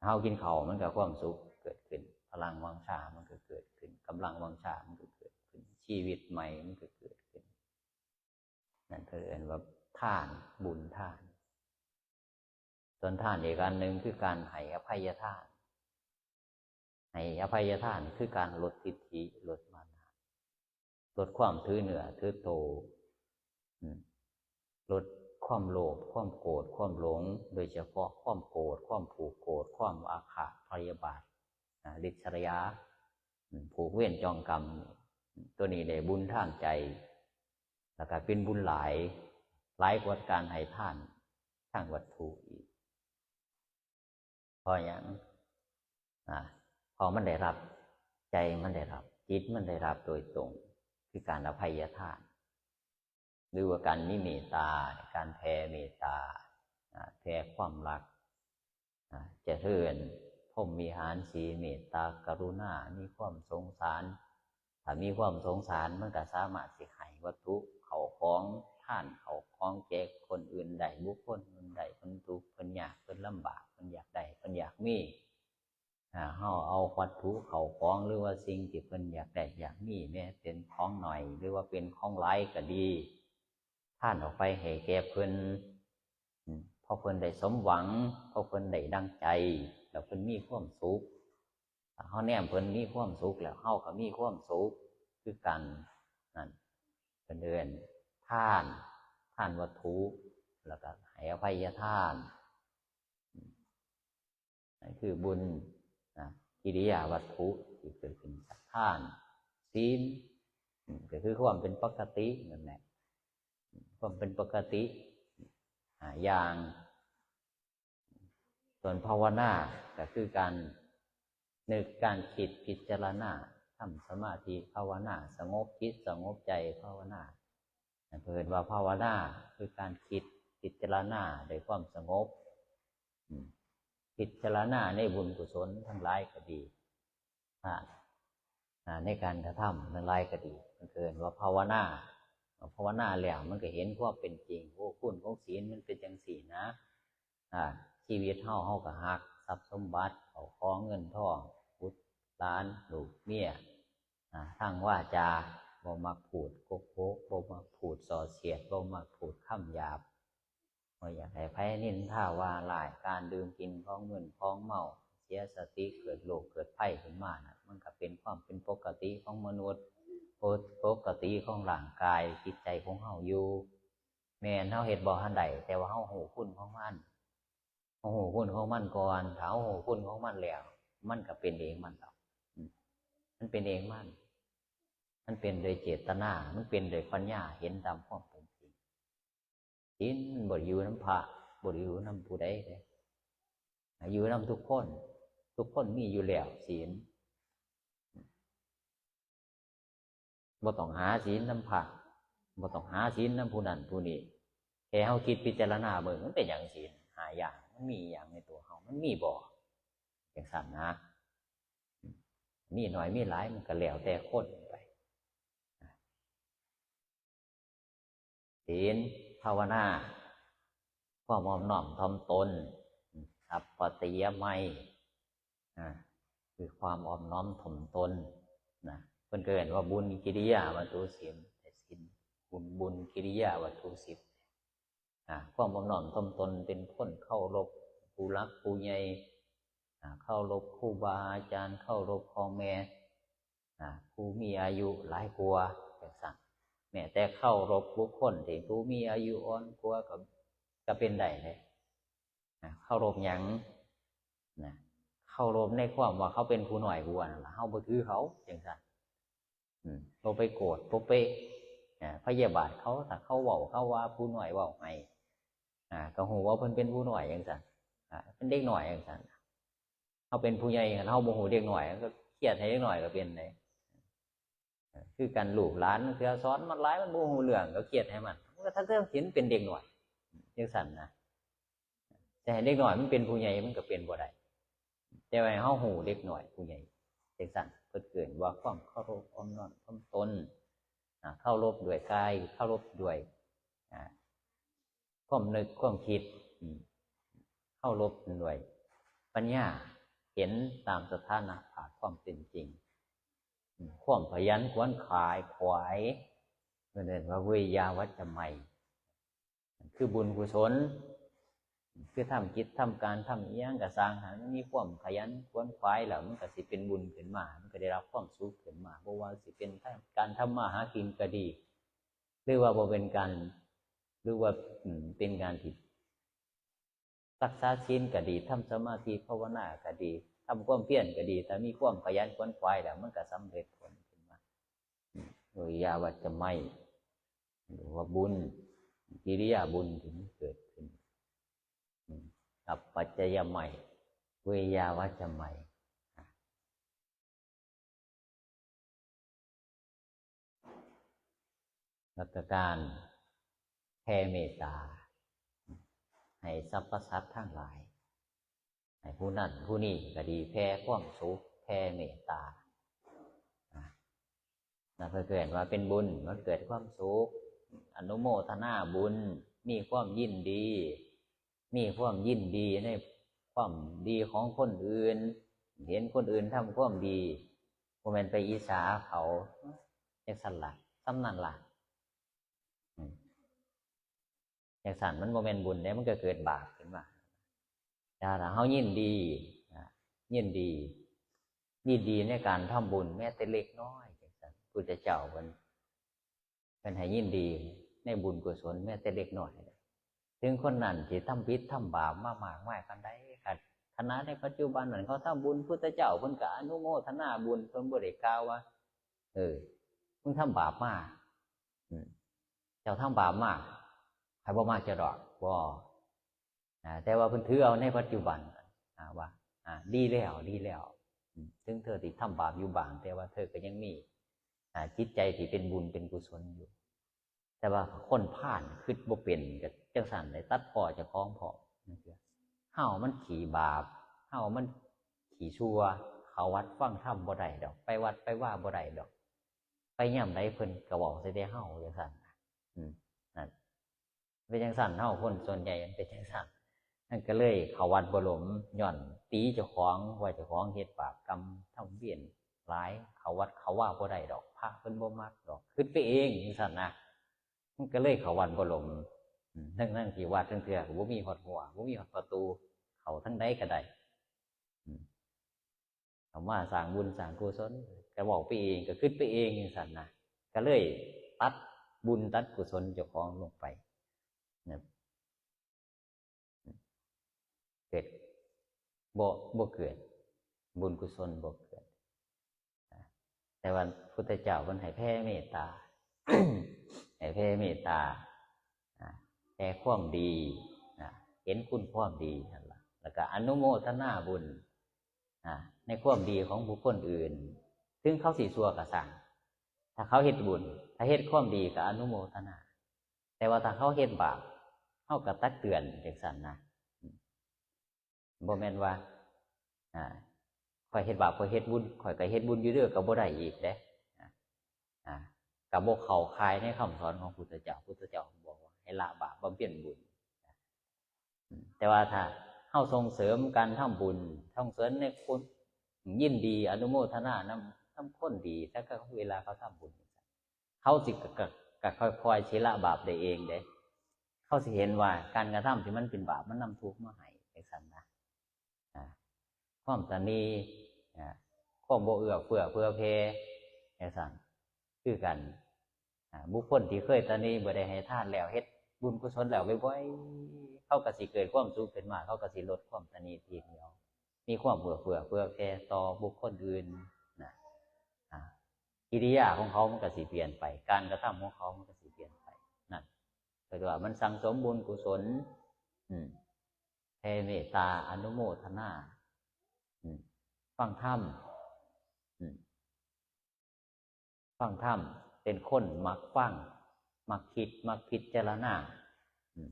เฮากินข้าวมันก็ความสุขเกิดขึ้น พลังวังชามันก็เกิดขึ้น กำลังวังชามันก็เกิดขึ้น ชีวิตใหม่มันก็เกิดขึ้น นั่นเพิ่นเอิ้นว่าทาน บุญทาน ส่วนทานอีกอันหนึ่งคือการให้อภัยทาน ให้อภัยทานคือการลดทิฏฐิ ลดมานะ ลดความถือเนื้อถือโต อืม ลดความโลภ ความโกรธ ความหลง โดยเฉพาะความโกรธ ความผูกโกรธ ความอาฆาตพยาบาท อ่า ริษยา อืม ผูกเวรจองกรรม ตัวนี้ได้บุญทางใจ แล้วก็เป็นบุญหลาย หลายกว่าการให้ทานทางวัตถุอีก เพราะหยัง อ่า เพราะมันได้รับ ใจมันได้รับ จิตมันได้รับโดยตรง คือการอภัยทาน หรือว่าการมีเมตตา การแผ่เมตตา อ่า แผ่ความรัก อ่า เจริญพรหมวิหารสี่ เมตตากรุณา มีความสงสาร ถ้ามีความสงสารมันก็สามารถสิให้วัตถุ เข้าของ ทานเข้าของแก่คนอื่นได้ บุคคลอื่นได้ เพิ่นทุกข์ เพิ่นยาก เพิ่นลำบาก เพิ่นอยากได้ เพิ่นอยากมี อ่า เฮาเอาวัตถุเข้าของ หรือว่าสิ่งที่เพิ่นอยากได้อยากมี แม้เป็นของน้อย หรือว่าเป็นของหลายก็ดี ทานออกไปให้แก่เพิ่น อืม เพราะเพิ่นได้สมหวัง เพราะเพิ่นได้ดังใจ แล้วเพิ่นมีความสุข ถ้าเฮาแนมเพิ่นมีความสุขแล้ว เฮาก็มีความสุขคือกัน นั่นเพิ่นเอิ้นทาน ทานวัตถุ แล้วก็ให้อภัยทาน อืม นั่นคือบุญนะ กิริยาวัตถุที่เกิดขึ้นจากทาน ศีล อืม ก็คือความเป็นปกตินั่นแหละ ความเป็นปกติ อ่า อย่าง ส่วนภาวนาก็คือการนึก การคิด พิจารณา ทำสมาธิภาวนา สงบจิตสงบใจภาวนา เพิ่นว่าภาวนาคือการคิดพิจารณาด้วยความสงบ อืม พิจารณาในบุญกุศลทั้งหลายก็ดี อ่า อ่า ในการกระทำทั้งหลายก็ดี มันเอิ้นว่าภาวนา ภาวนาแล้วมันก็เห็นความเป็นจริง โอ้ คุณของศีลมันเป็นจังซี้นะ อ่า ชีวิตเฮา เฮาก็ฮักทรัพย์สมบัติ เข้าของเงินทอง บุตรหลาน ลูกเมีย อ่า ทางวาจา บ่มักพูดโกหก บ่มักพูดส่อเสียด บ่มักพูดคำหยาบ บ่อยากให้ไผนินทาว่าร้าย การดื่มกินของมึนของเมา เสียสติ เกิดโรคเกิดภัยขึ้นมาน่ะ มันก็เป็นความเป็นปกติของมนุษย์ ปก ปกติของร่างกายจิตใจของเฮาอยู่ แม่นเฮาเฮ็ดบ่ทันได้ แต่ว่าเฮาฮู้คุณของมัน เฮาฮู้คุณของมันก่อน ถ้าเฮาฮู้คุณของมันแล้ว มันก็เป็นเองมันดอก อืม มันเป็นเองมัน มันเป็นโดยเจตนา มันเป็นโดยปัญญา เห็นตามความเป็นจริง ศีลมันบ่ได้อยู่นำพระ บ่ได้อยู่นำผู้ใดเด้ อยู่นำทุกคน ทุกคนมีอยู่แล้วศีล บ่ต้องหาศีลนำพระ บ่ต้องหาศีลนำผู้นั้นผู้นี้ แค่เฮาคิดพิจารณาเบิ่ง มันเป็นหยังศีลห้าอย่าง มันมีหยังในตัวเฮา มันมีบ่ จังซั่นนะ มีน้อยมีหลายมันก็แล้วแต่คนไป ศีล ภาวนา ความอ่อนน้อมถ่อมตน สัพพัตติยมัย อ่า คือความอ่อนน้อมถ่อมตนนะ เพิ่นก็เอิ้นว่าบุญกิริยาวัตถุสิบ ศีล บุญ บุญกิริยาวัตถุสิบ อ่า ความอ่อนน้อมถ่อมตน เป็นคนเคารพผู้หลักผู้ใหญ่ อ่า เคารพครูบาอาจารย์ เคารพพ่อแม่ อ่า ผู้มีอายุหลายกว่าจังซั่น แม้แต่เคารพบุคคลที่ผู้มีอายุอ่อนกว่าก็ ก็เป็นได้เด้ อ่า เคารพหยังนะ เคารพในความว่าเขาเป็นผู้น้อยกว่านั่นล่ะ เฮาบ่ถือเขาจังซั่น อืม บ่ไปโกรธ บ่ไป อ่า พยาบาทเขา ถ้าเขาเว้า เขาว่าผู้น้อยเว้าให้ อ่า ก็ฮู้ว่าเพิ่นเป็นผู้น้อยจังซั่น อ่า เป็นเด็กน้อยจังซั่น เฮาเป็นผู้ใหญ่ คันเฮาบ่ฮู้เด็กน้อย ก็เครียดให้เด็กน้อยก็เป็นได้ เออ คือกัน ลูกหลานเทื่อสอนมันหลาย มันบ่ฮู้เรื่อง ก็เครียดให้มัน มันก็ถ้าเกิดเห็นเป็นเด็กน้อยจังซั่นนะ แต่ให้เด็กน้อยมันเป็นผู้ใหญ่ มันก็เป็นบ่ได้ แต่ว่าให้เฮาฮู้เด็กน้อยผู้ใหญ่จังซั่น เพิ่นเอิ้นว่าความเคารพอ่อมน้อมถ่อมตน อ่า เคารพด้วยกาย เคารพด้วย อ่า ความนึกความคิด อืม เคารพด้วยปัญญา เห็นตามสถานะภาพความเป็นจริง อืม ความขยันขวนขาย ขวาย เพิ่นเอิ้นว่าวิริยาวัจจะไมย คือบุญกุศล คือทำกิจทำการทำอิหยังก็ซ่าง หากมันมีความขยันขวนขวายแล้ว มันก็สิเป็นบุญขึ้นมา มันก็ได้รับความสุขขึ้นมา บ่ว่าสิเป็นการทำมาหากินก็ดี หรือว่าบ่เป็นการ หรือว่า อืม เป็นการที่รักษาศีลก็ดี ทำสมาธิภาวนาก็ดี ทำความเพียรก็ดี ถ้ามีความขยันขวนขวายแล้ว มันก็สำเร็จผลขึ้นมา อืม วิริยาวัจจะไมย หรือว่าบุญ กิริยาบุญที่มันเกิดขึ้น อืม กับปัจจยไมย วิริยาวัจจะไมย แล้วก็การแผ่เมตตา ให้สรรพสัตว์ทั้งหลาย ให้ผู้นั้นผู้นี้ก็ดี แผ่ความสุข แผ่เมตตา อ่ะ แล้วเพิ่นเอิ้นว่าเป็นบุญ มันเกิดความสุข อนุโมทนาบุญ มีความยินดี มีความยินดีในความดีของคนอื่น เห็นคนอื่นทำความดี บ่แม่นไปอิจฉาเขา จังซั่นล่ะ ส่ำนั้นล่ะ อืม จังซั่นมันบ่แม่นบุญเด้ มันก็เกิดบาปขึ้นมา แต่ถ้าเฮายินดี อ่า ยินดี ยินดีในการทำบุญแม้แต่เล็กน้อย จังซั่น พุทธเจ้าเพิ่น เพิ่นให้ยินดีในบุญกุศลแม้แต่เล็กน้อย ถึงคนนั้นสิทำผิดทำบาปมามากมายปานใด ขนาดในปัจจุบันนั้นเขาทำบุญ พุทธเจ้าเพิ่นก็อนุโมทนาบุญ เพิ่นบ่ได้กล่าวว่า เออ มึงทำบาปมา อืม เจ้าทำบาปมา ข้อยบ่มักเจ้าดอก บ่ อ่า แต่ว่าเพิ่นถือเอาในปัจจุบัน อ่า ว่า อ่า ดีแล้ว ดีแล้ว อืม ถึงเธอสิทำบาปอยู่บ้าง แต่ว่าเธอก็ยังมี อ่า จิตใจที่เป็นบุญเป็นกุศลอยู่ แต่ว่าคนพาลคิดบ่เป็น ก็จังซั่น ได้ตัดพ้อเจ้าของพร้อม นั่นคือ เฮามันขี้บาป เฮามันขี้ชั่ว เข้าวัดฟังธรรมบ่ได้ดอก ไปวัดไปวาบ่ได้ดอก ไปยามใดเพิ่นก็เว้าใส่แต่เฮาจังซั่น อืม นั่น เป็นจังซั่น เฮาคนส่วนใหญ่มันเป็นจังซั่น มันก็เลยเข้าวัดบ่หลม ย้อนติเจ้าของว่าเจ้าของเฮ็ดบาปกรรมทำเวรหลาย เข้าวัดเข้าวาบ่ได้ดอก พระเพิ่นบ่มักดอก คิดไปเองจังซั่นนะ มันก็เลยเข้าวัดบ่หลม อืม ทั้งๆที่วัดลางเทื่อก็บ่มีฮอดรั้ว บ่มีฮอดประตู เข้าทางใดก็ได้ อืม เอามาสร้างบุญสร้างกุศล ก็เว้าไปเอง ก็คิดไปเองจังซั่นนะ ก็เลยตัดบุญตัดกุศลเจ้าของลงไปนะ เกิด บ่ บ่เกิด บุญกุศลบ่เกิด อ่า แต่ว่าพุทธเจ้าเพิ่นให้แผ่เมตตา ให้แผ่เมตตา อ่า แผ่ความดี อ่า เห็นคุณความดีนั่นล่ะ แล้วก็อนุโมทนาบุญ อ่า ในความดีของบุคคลอื่น ถึงเขาสิชั่วก็ซ่าง ถ้าเขาเฮ็ดบุญ ถ้าเฮ็ดความดีก็อนุโมทนา แต่ว่าถ้าเขาเฮ็ดบาป เฮาก็ตักเตือนจังซั่นนะ อืม บ่แม่นว่า อ่า ข้อยเฮ็ดบาป ข้อยเฮ็ดบุญ ข้อยก็เฮ็ดบุญอยู่เด้อ ก็บ่ได้อีกเด้ อ่า อ่า ก็บ่เข้าข่ายในคำสอนของพุทธเจ้า พุทธเจ้าบอกว่าให้ละบาปบำเพ็ญบุญ อืม แต่ว่าถ้าเฮาส่งเสริมการทำบุญ ส่งเสริมในคน ยินดีอนุโมทนานำ นำคนดี ถ้าเวลาเขาทำบุญ เขาสิกะ กะ กะค่อยๆสิละบาปได้เองเด้ เขาสิเห็นว่าการกระทำที่มันเป็นบาปมันนำทุกข์มาให้ จังซั่นนะ อ่า ความตระหนี่ อ่า ความบ่เอื้อเฟื้อเผื่อแผ่ จังซั่น คือกัน อ่า บุคคลที่เคยตระหนี่บ่ได้ให้ทานแล้ว เฮ็ดบุญกุศลแล้วบ่อยๆ เขาก็สิเกิดความสุขขึ้นมา เขาก็สิลดความตระหนี่ทีเดียว มีความเอื้อเฟื้อเผื่อแผ่ต่อบุคคลอื่นนะ อ่า กิริยาของเขามันก็สิเปลี่ยนไป การกระทำของเขามันก็สิเปลี่ยนไป นั่น ก็ถือว่ามันสั่งสมบุญกุศล อืม แผ่เมตตา อนุโมทนา อืม ฟังธรรม อืม ฟังธรรม เป็นคนมักฟัง มักคิด มักพิจารณา อืม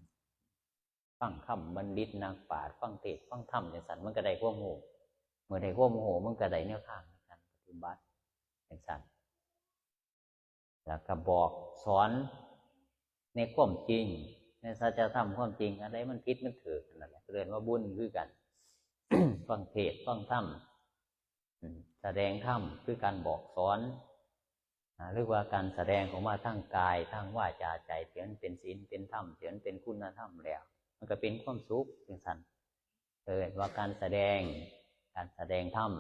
ฟังคำบัณฑิตนักปราชญ์ ฟังเทศน์ ฟังธรรมจังซั่น มันก็ได้ความรู้ มื่อได้ความรู้มันก็ได้แนวทางในการปฏิบัติจังซั่น แล้วก็บอกสอนในความจริง ในสัจธรรมความจริง อันใดมันผิดมันถูกนั่นแหละเรียกว่าบุญคือกัน ฟังเทศน์ฟังธรรม อืม แสดงธรรมคือการบอกสอน อ่า หรือว่าการแสดงออกมาทางกายทางวาจาใจ ที่มันเป็นศีลเป็นธรรม ที่มันเป็นคุณธรรมแล้ว มันก็เป็นความสุขจังซั่น เอิ้นว่าการแสดง การแสดงธรรม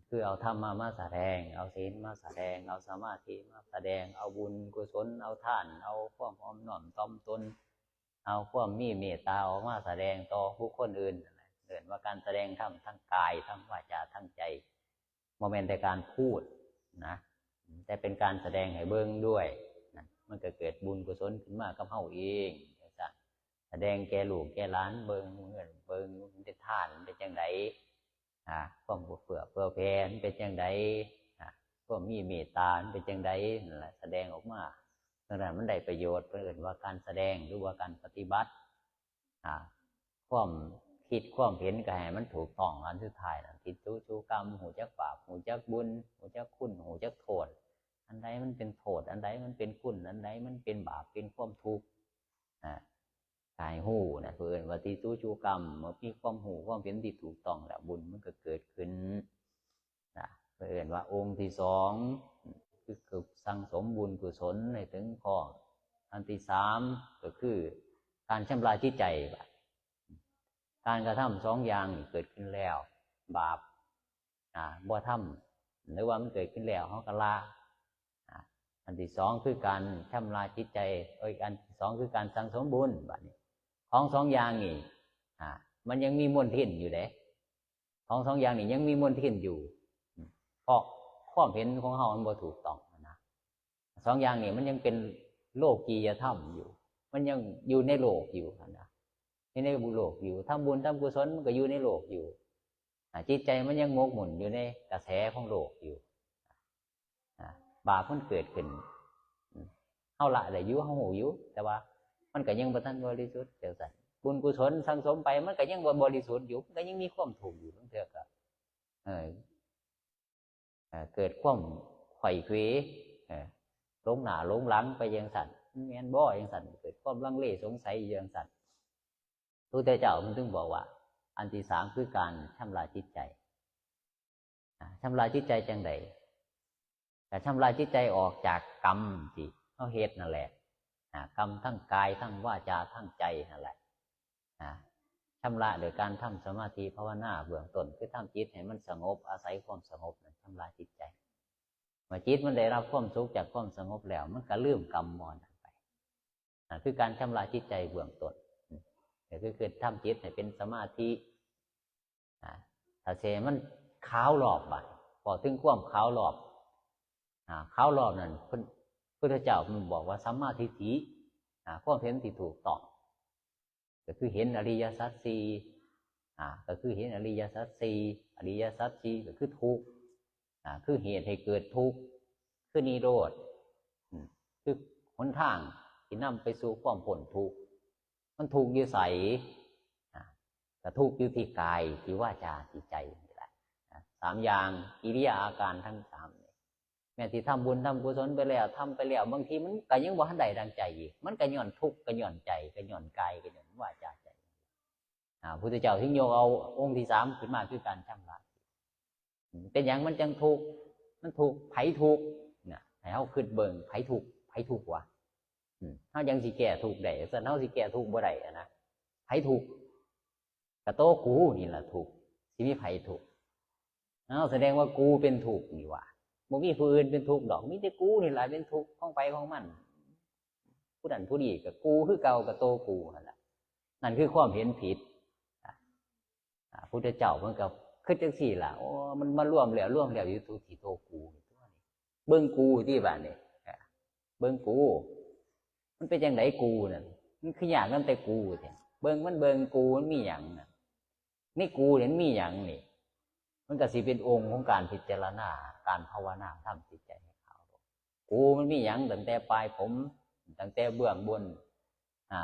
คือเอาธรรมะมาแสดง เอาศีลมาแสดง เอาสมาธิมาแสดง เอาบุญกุศล เอาทาน เอาความอ่อนน้อมถ่อมตน เอาความมีเมตตาออกมาแสดงต่อบุคคลอื่นนั่นแหละ เอิ้นว่าการแสดงธรรมทางกาย ทางวาจา ทางใจ บ่แม่นแต่การพูดนะ แต่เป็นการแสดงให้เบิ่งด้วยนะ มันก็เกิดบุญกุศลขึ้นมากับเฮาเองจังซั่น แสดงแก่ลูกแก่หลานเบิ่ง เบิ่งมันเป็นทานเป็นจังใด อ่า ความเอื้อเฟื้อเผื่อแผ่มันเป็นจังใด อ่า ความมีเมตตามันเป็นจังใด นั่นแหละ แสดงออกมา ดังนั้นมันได้ประโยชน์ เพิ่นเอิ้นว่าการแสดงหรือว่าการปฏิบัติ อ่า ความคิดความเห็นก็ให้มันถูกต้อง อันสุดท้ายนั่น ทิฏฐิสุกัม ฮู้จักบาป ฮู้จักบุญ ฮู้จักคุณ ฮู้จักโทษ อันใดมันเป็นโทษ อันใดมันเป็นคุณ อันใดมันเป็นบาป เป็นความทุกข์ อ่า กายฮู้นะ เพิ่นเอิ้นว่าทิฏฐิสุกัม เมื่อมีความฮู้ความเห็นที่ถูกต้องแล้ว บุญมันก็เกิดขึ้นนะ เพิ่นเอิ้นว่าองค์ที่สอง คือ คือสั่งสมบุญกุศลให้ถึงพร้อม อันที่สามก็คือการชำระจิตใจ การกระทำสองอย่างนี่เกิดขึ้นแล้ว บาป อ่า บ่ทำ หรือว่ามันเกิดขึ้นแล้ว เฮาก็ละ อ่า อันที่สองคือการชำระจิตใจ เอ้ย อันที่สองคือการสั่งสมบุญ บัดนี้ ของสองอย่างนี่ อ่า มันยังมีมลทินอยู่เด้ ของสองอย่างนี่ยังมีมลทินอยู่ เพราะความเห็นของเฮามันบ่ถูกต้องนะ สองอย่างนี่มันยังเป็นโลกียธรรมอยู่ มันยังอยู่ในโลกอยู่นะ อยู่ในโลกอยู่ ทำบุญทำกุศลมันก็อยู่ในโลกอยู่ อ่า จิตใจมันยังหมกมุ่นอยู่ในกระแสของโลกอยู่ อ่า บาปมันเกิดขึ้น อืม เฮาละได้อยู่ เฮาฮู้อยู่ แต่ว่ามันก็ยังบ่ทันบริสุทธิ์จังซั่น บุญกุศลสั่งสมไป มันก็ยังบ่บริสุทธิ์อยู่ มันก็ยังมีความทุกข์อยู่ ลางเทื่อก็ เออ เอ่อ เกิดความไขว้เขว เอ่อ หลงหน้าหลงหลังไปจังซั่น แม่นบ่จังซั่น เกิดความลังเลสงสัยอยู่จังซั่น พระพุทธเจ้าเพิ่นถึงบอกว่า อันที่สามคือการชำระจิตใจ อ่า ชำระจิตใจจังใด ก็ชำระจิตใจออกจากกรรมที่เฮาเฮ็ดนั่นแหละ อ่า กรรมทั้งกาย ทั้งวาจา ทั้งใจนั่นแหละ อ่า ชำระโดยการทำสมาธิภาวนาเบื้องต้น คือทำจิตให้มันสงบ อาศัยความสงบนั้นชำระจิตใจ เมื่อจิตมันได้รับความสุขจากความสงบแล้ว มันก็ลืมกรรมหม้อนั้นไป อ่า คือการชำระจิตใจเบื้องต้น อืม ก็คือ คือทำจิตให้เป็นสมาธิ อ่า ถ้าสิให้มันขาวรอบบัด พอถึงความขาวรอบ อ่า ขาวรอบนั่น เพิ่น พุทธเจ้าเพิ่นบอกว่าสัมมาทิฏฐิ อ่า ความเห็นที่ถูกต้อง ก็คือเห็นอริยสัจสี่ อ่า ก็คือเห็นอริยสัจสี่ อริยสัจสี่ก็คือทุกข์ อ่า คือเหตุให้เกิดทุกข์ คือนิโรธ อืม คือหนทางที่นำไปสู่ความพ้นทุกข์ มันทุกข์อยู่ไส อ่า ก็ทุกข์อยู่ที่กาย ที่วาจา ที่ใจนี่แหละ อ่า สามอย่าง กิริยาอาการทั้งสามนี่ แม้ที่ทำบุญทำกุศลไปแล้ว ทำไปแล้ว บางทีมันก็ยังบ่ทันได้ดังใจอีก มันก็ย้อนทุกข์ ก็ย้อนใจ ก็ย้อนกาย ก็ย้อนวาจาใจ อ่า พุทธเจ้าถึงยกเอาองค์ที่สามขึ้นมา คือการชำระ อืม เป็นหยังมันจังทุกข์ มันทุกข์ ไผทุกข์น่ะ ให้เฮาคิดเบิ่ง ไผทุกข์ ไผทุกข์วะ อืม เฮาจังสิแก้ทุกข์ได้ ซั่นเฮาสิแก้ทุกข์บ่ได้อะนะ ไผทุกข์ ก็โตกูนี่ล่ะทุกข์ สิมีไผทุกข์ เอ้า แสดงว่ากูเป็นทุกข์นี่หว่า บ่มีผู้อื่นเป็นทุกข์ดอก มีแต่กูนี่ล่ะเป็นทุกข์ของไผของมัน ผู้นั้นผู้นี้ก็กูคือเก่า ก็โตกูนั่นล่ะ นั่นคือความเห็นผิด อ่ะ อ่ะ พุทธเจ้าเพิ่นก็คิดจังซี่ล่ะ โอ้ มันมารวมแล้ว รวมแล้วอยู่ที่โตกูนี่ เบิ่งกูติบาดนี้ อ่ะ เบิ่งกู มันเป็นจังไดกูนั่น มันคือยากนำแต่กูแท้ เบิ่งมันเบิ่งกู มันมีหยังน่ะ ในกูนี่มันมีหยังนี่ มันก็สิเป็นองค์ของการพิจารณา การภาวนา ทำจิตใจให้ขาว กูมันมีหยังตั้งแต่ปลายผม ตั้งแต่เบื้องบน อ่า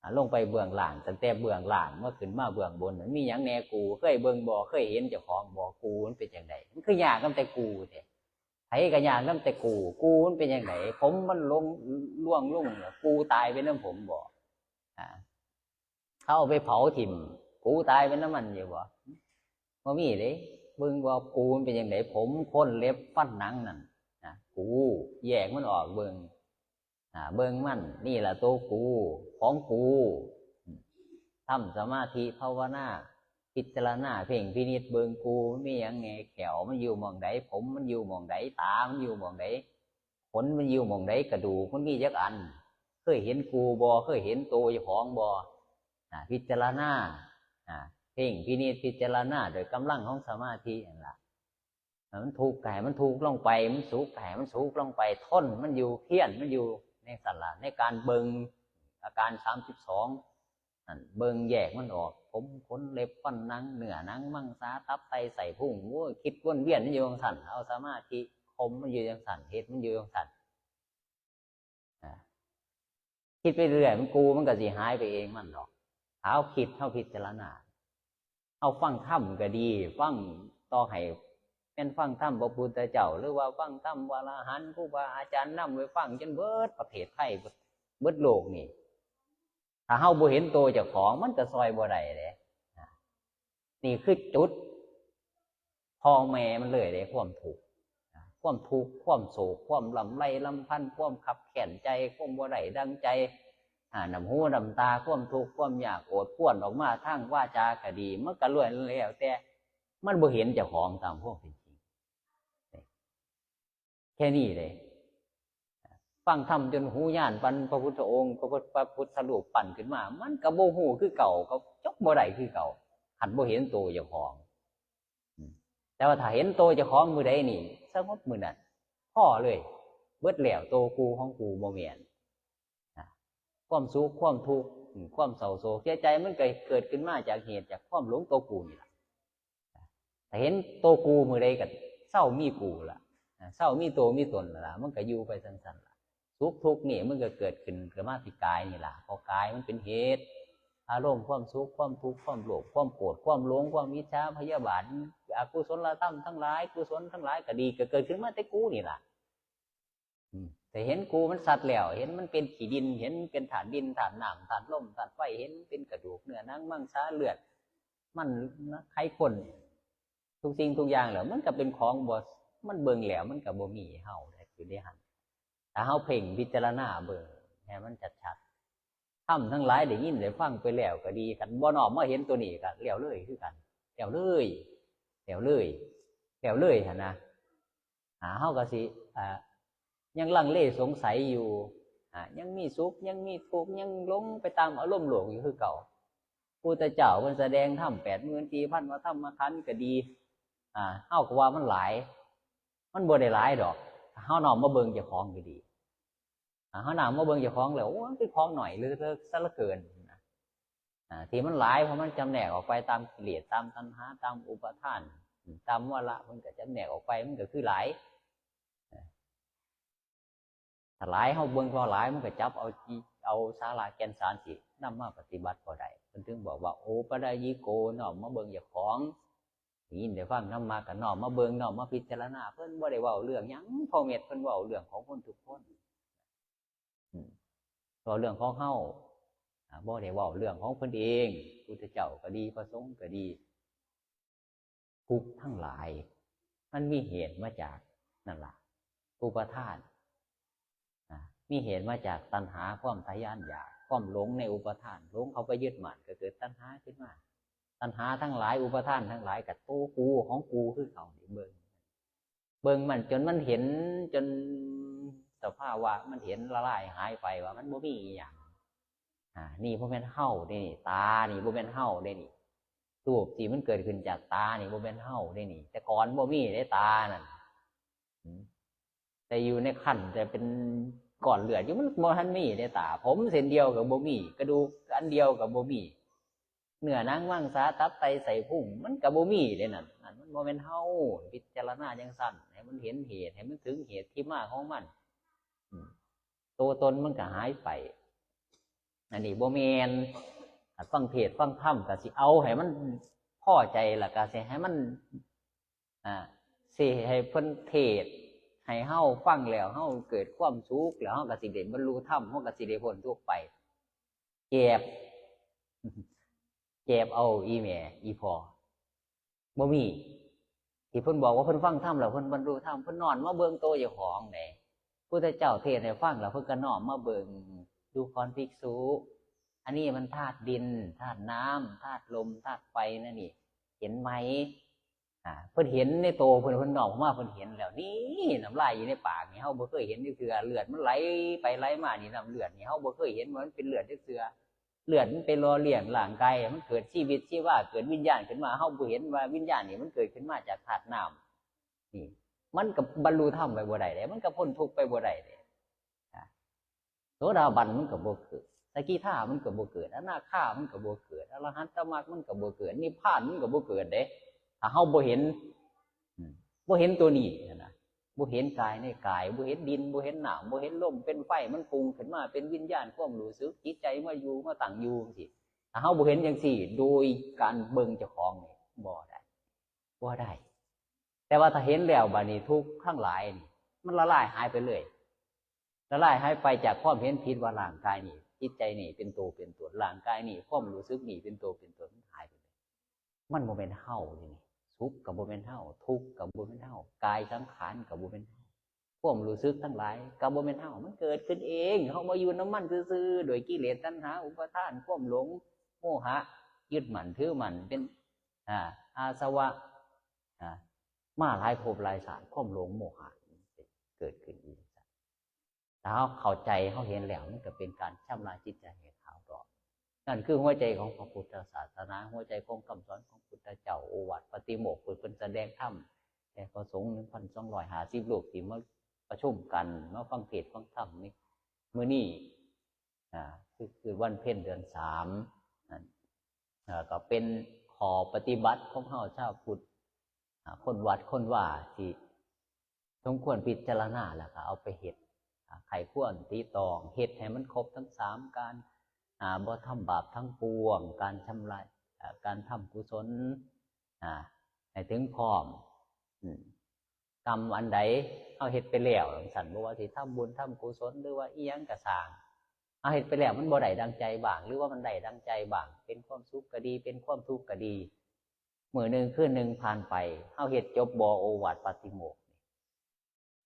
อ่า ลงไปเบื้องล่าง ตั้งแต่เบื้องล่างมาขึ้นมาเบื้องบน มันมีหยังแหน่กู เคยเบิ่งบ่ เคยเห็นเจ้าของบ่ กูมันเป็นจั่งใด มันคือยากนำแต่กูแท้ ไผก็ยากนำแต่กู กูมันเป็นจั่งใด ผมมันลง ร่วงลง กูตายไปนำผมบ่ อ่า เขาเอาไปเผาถิ่ม กูตายไปนำมันอยู่บ่ บ่มีเด้ เบิ่งว่ากูมันเป็นจั่งใด ผมขนเล็บฟันหนังนั่น นะ กู แยกมันออกเบิ่ง อ่า เบิ่งมัน นี่ล่ะตัวกู ของกู ทำสมาธิภาวนา พิจารณาเพ่งพินิจเบิ่งกู มันมีหยังแหน่ แข้วมันอยู่หม่องใด ผมมันอยู่หม่องใด ตามันอยู่หม่องใด ขนมันอยู่หม่องใด กระดูกมันมีจักอัน เคยเห็นกูบ่ เคยเห็นตัวเจ้าของบ่ อ่า พิจารณา อ่า เพ่งพินิจพิจารณาโดยกำลังของสมาธินั่นล่ะ มันทุกข์ก็ให้มันทุกข์ลงไป มันสุขก็ให้มันสุขลงไป ทนมันอยู่ เพียรมันอยู่ ในสั่นล่ะ ในการเบิ่งอาการสามสิบสองนั่น เบิ่งแยกมันออก ผม ขน เล็บ ฟัน หนัง เนื้อ หนัง มังสา ตับ ไต ไส้พุง โอ้ย คิดวนเวียนมันอยู่จั่งซั่น เอาสมาธิข่มมันอยู่จั่งซั่น เฮ็ดมันอยู่จั่งซั่น อ่า คิดไปเรื่อย มันกูมันก็สิหายไปเองมันดอก เฮาคิด เฮาพิจารณา เฮาฟังธรรมก็ดี ฟัง ต่อให้แม่นฟังธรรมพระพุทธเจ้า หรือว่าฟังธรรมพระอรหันต์ ครูบาอาจารย์นำไปฟังจนเบิดประเทศไทย เบิด เบิดโลกนี่ ถ้าเฮาบ่เห็นตัวเจ้าของ มันก็ซ่อยบ่ได้เด้ อ่า นี่คือจุด พ่อแม่มันเลยเด้ ความทุกข์ อ่า ความทุกข์ ความโศก ความลำไรลำพัน ความคับแค้นใจ ความบ่ได้ดังใจ อ่า น้ำหูน้ำตา ความทุกข์ ความยาก โอดครวญออกมาทางวาจาก็ดี มันก็ล้วนแล้วแต่ มันบ่เห็นเจ้าของตามความเป็นจริง แค่นี้เลย ฟังธรรมจนหูย่าน ปันพระพุทธองค์ พระพุทธ พระพุทธรูปปั้นขึ้นมา มันก็บ่ฮู้คือเก่า ก็จกบ่ได้คือเก่า คันบ่เห็นตัวเจ้าของ อืม แต่ว่าถ้าเห็นตัวเจ้าของมื้อใดนี่ สงบมื้อนั้น พอเลย เบิดแล้ว ตัวกูของกูบ่แม่น นะ ความสุข ความทุกข์ อืม ความเศร้าโศกเสียใจ มันก็เกิดขึ้นมาจากเหตุ จากความหลงตัวกูนี่ล่ะ ถ้าเห็นตัวกูมื้อใดก็เซามีกูล่ะ นะ เซามีตัวมีตนล่ะ มันก็อยู่ไปซั่นๆล่ะ สุขทุกข์นี่มันก็เกิดขึ้นกับมาที่กายนี่ล่ะ เพราะกายมันเป็นเหตุ อารมณ์ความสุข ความทุกข์ ความโลภ ความโกรธ ความหลง ความอิจฉาพยาบาท อกุศลธรรมทั้งหลาย กุศลทั้งหลายก็ดี ก็เกิดขึ้นมาแต่กูนี่ล่ะ อืม แต่เห็นกูมันชัดแล้ว เห็นมันเป็นขี้ดิน เห็นเป็นธาตุดิน ธาตุน้ำ ธาตุลม ธาตุไฟ เห็นเป็นกระดูก เนื้อ หนัง มังสา เลือด มัน ไขข้อ ทุกสิ่งทุกอย่างแล้ว มันก็เป็นของบ่ มันเบิ่งแล้ว มันก็บ่มีเฮาได้อยู่ในหั่น ถ้าเฮาเพ่งพิจารณาเบิ่งให้มันชัดๆ ธรรมทั้งหลายได้ยินได้ฟังไปแล้วก็ดี คันบ่น้อมมาเห็นตัวนี้ก็แล้วเลยคือกัน แล้วเลย แล้วเลย แล้วเลยหั่นนะ อ่า เฮาก็สิ อ่า ยังลังเลสงสัยอยู่ อ่า ยังมีสุข ยังมีทุกข์ ยังหลงไปตามอารมณ์โลกอยู่คือเก่า พุทธเจ้าเพิ่นแสดงธรรมแปดหมื่นสี่พันพระธรรมขันธ์ก็ดี อ่า เฮาก็ว่ามันหลาย มันบ่ได้หลายดอก เฮาน้อมมาเบิ่งเจ้าของก็ดี อ่า เฮาน้อมมาเบิ่งเจ้าของแล้ว โอ้ย คือของน้อยเหลือเกิน ซะเหลือเกินนะ อ่า ที่มันหลาย เพราะมันจำแนกออกไปตามกิเลส ตามตัณหา ตามอุปาทาน ตามวาระ มันก็จำแนกออกไป มันก็คือหลาย ถ้าหลาย เฮาเบิ่งพอหลาย มันก็จับเอาจิ เอาสาระแก่นสารสินำมาปฏิบัติบ่ได้ เพิ่นถึงบอกว่า โอปัญญิโก น้อมมาเบิ่งเจ้าของ ได้ยินได้ฟังธรรมะก็น้อมมาเบิ่ง น้อมมาพิจารณา เพิ่นบ่ได้เว้าเรื่องหยัง พ่อแม่เพิ่นเว้าเรื่องของคนทุกคน อืม เว้าเรื่องของเฮา อ่า บ่ได้เว้าเรื่องของเพิ่นเอง พุทธเจ้าก็ดี พระสงฆ์ก็ดี ทุกข์ทั้งหลาย มันมีเหตุมาจากนั่นล่ะ อุปาทาน อ่า มีเหตุมาจากตัณหา ความทะยานอยาก ความหลงในอุปาทาน หลงเข้าไปยึดมั่น ก็เกิดตัณหาขึ้นมา ตัณหาทั้งหลาย อุปาทานทั้งหลาย ก็ตัวกูของกูคือเก่านี่ เบิ่ง เบิ่งมันจนมันเห็น จนสภาวะมันเห็นละลายหายไป ว่ามันบ่มีอีหยัง อ่า นี่บ่แม่นเฮาเด้นี่ ตานี่บ่แม่นเฮาเด้นี่ รูปที่มันเกิดขึ้นจากตานี่บ่แม่นเฮาเด้นี่ แต่ก่อนบ่มีเด้ตานั่น อืม แต่อยู่ในครรภ์ แต่เป็นก้อนเลือดอยู่ มันบ่ทันมีเด้ตา ผมเส้นเดียวก็บ่มี กระดูกอันเดียวก็บ่มี เนื้อหนังมังสาตับไตไส้พุง มันก็บ่มีเด้นั่น นั่นมันบ่แม่นเฮา พิจารณาจั่งซั่น ให้มันเห็นเหตุ ให้มันถึงเหตุที่มาของมัน อืม ตัวตนมันก็หายไป อันนี้บ่แม่น ฟังเทศน์ฟังธรรมก็สิเอาให้มันพอใจ แล้วก็สิให้มัน อ่า สิให้เพิ่นเทศน์ให้เฮาฟังแล้ว เฮาเกิดความสุขแล้ว เฮาก็สิได้บรรลุธรรม เฮาก็สิได้พ้นทุกข์ไป แจบ แจบเอาอีแม่อีพ่อ บ่มี ที่เพิ่นบอกว่าเพิ่นฟังธรรมแล้วเพิ่นบรรลุธรรม เพิ่นน้อมมาเบิ่งตัวเจ้าของเด้ พุทธเจ้าเทศน์ให้ฟังแล้วเพิ่นก็น้อมมาเบิ่ง ดูก่อนภิกษุ อันนี้มันธาตุดิน ธาตุน้ำ ธาตุลม ธาตุไฟนั่นนี่ เห็นไหม อ่า เพิ่นเห็นในตัวเพิ่น เพิ่นน้อมออกมา เพิ่นเห็นแล้ว นี่น้ำลายอยู่ในปากนี่ เฮาบ่เคยเห็นจักเทื่อ เลือดมันไหลไปไหลมานี่ น้ำเลือดนี่ เฮาบ่เคยเห็นว่ามันเป็นเลือดจักเทื่อ เลือดมันไปหล่อเลี้ยงร่างกาย มันเกิดชีวิตชีวา เกิดวิญญาณขึ้นมา เฮาบ่เห็นว่าวิญญาณนี่มันเกิดขึ้นมาจากธาตุน้ำ นี่ มันก็บรรลุธรรมไปบ่ได้เด้ มันก็พ้นทุกข์ไปบ่ได้เด้ อ่า โสดาบันมันก็บ่เกิด สกิทามันก็บ่เกิด อนาคามันก็บ่เกิด อรหัตตมรรคมันก็บ่เกิด นิพพานมันก็บ่เกิดเด้ ถ้าเฮาบ่เห็น อืม บ่เห็นตัวนี้นะ บ่เห็นกายในกาย บ่เห็นดิน บ่เห็นน้ำ บ่เห็นลม เป็นไฟ มันปรุงขึ้นมา เป็นวิญญาณ ความรู้สึก จิตใจมาอยู่ มาตั้งอยู่จังซี้ ถ้าเฮาบ่เห็นจังซี้ โดยการเบิ่งเจ้าของนี่ บ่ได้ บ่ได้ แต่ว่าถ้าเห็นแล้วบัดนี้ทุกข์ทั้งหลายนี่ มันละลายหายไปเลย ละลายหายไปจากความเห็นผิดว่าร่างกายนี่ จิตใจนี่เป็นตัวเป็นตน ร่างกายนี่ ความรู้สึกนี่เป็นตัวเป็นตน มันหายไปเลย มันบ่แม่นเฮาเด้นี่ สุขก็บ่แม่นเฮา ทุกข์ก็บ่แม่นเฮา กายสังขารก็บ่แม่นเฮา ความรู้สึกทั้งหลายก็บ่แม่นเฮา มันเกิดขึ้นเอง เฮามาอยู่นำมันซื่อๆ โดยกิเลส ตัณหา อุปาทาน ความหลง โมหะ ยึดมั่นถือมั่น เป็น อ่า อาสวะ อ่า มาหลายภพหลายชาติ ความหลงโมหะเกิดขึ้นอีก ถ้าเฮาเข้าใจ เฮาเห็นแล้ว มันก็เป็นการชำระจิตใจให้ขาวรอบ นั่นคือหัวใจของพระพุทธศาสนา หัวใจของคำสอนของพุทธเจ้า โอวาทปาติโมกข์ เพิ่นแสดงธรรมแก่พระสงฆ์ หนึ่งพันสองร้อยห้าสิบรูปที่มาประชุมกัน มาฟังเทศน์ฟังธรรมนี่ มื้อนี้ อ่า คือ คือวันเพ็ญเดือนสามนั่น อ่า ก็เป็นข้อปฏิบัติของเฮาชาวพุทธ อ่า คนวัดคนวาที่สมควรพิจารณา แล้วก็เอาไปเฮ็ด อ่า ใคร่ครวญตรีตรอง เฮ็ดให้มันครบทั้งสามการ อ่า บ่ทำบาปทั้งปวง การชำระ อ่า การทำกุศล อ่า ให้ถึงพร้อม อืม กรรมอันใดเฮาเฮ็ดไปแล้วจังซั่น บ่ว่าสิทำบุญทำกุศล หรือว่าอีหยังก็ซ่าง เฮาเฮ็ดไปแล้วมันบ่ได้ดังใจบ้าง หรือว่ามันได้ดังใจบ้าง เป็นความสุขก็ดี เป็นความทุกข์ก็ดี มื้อหนึ่งคืนหนึ่งผ่านไป เฮาเฮ็ดจบบ่โอวาทปาติโมกข์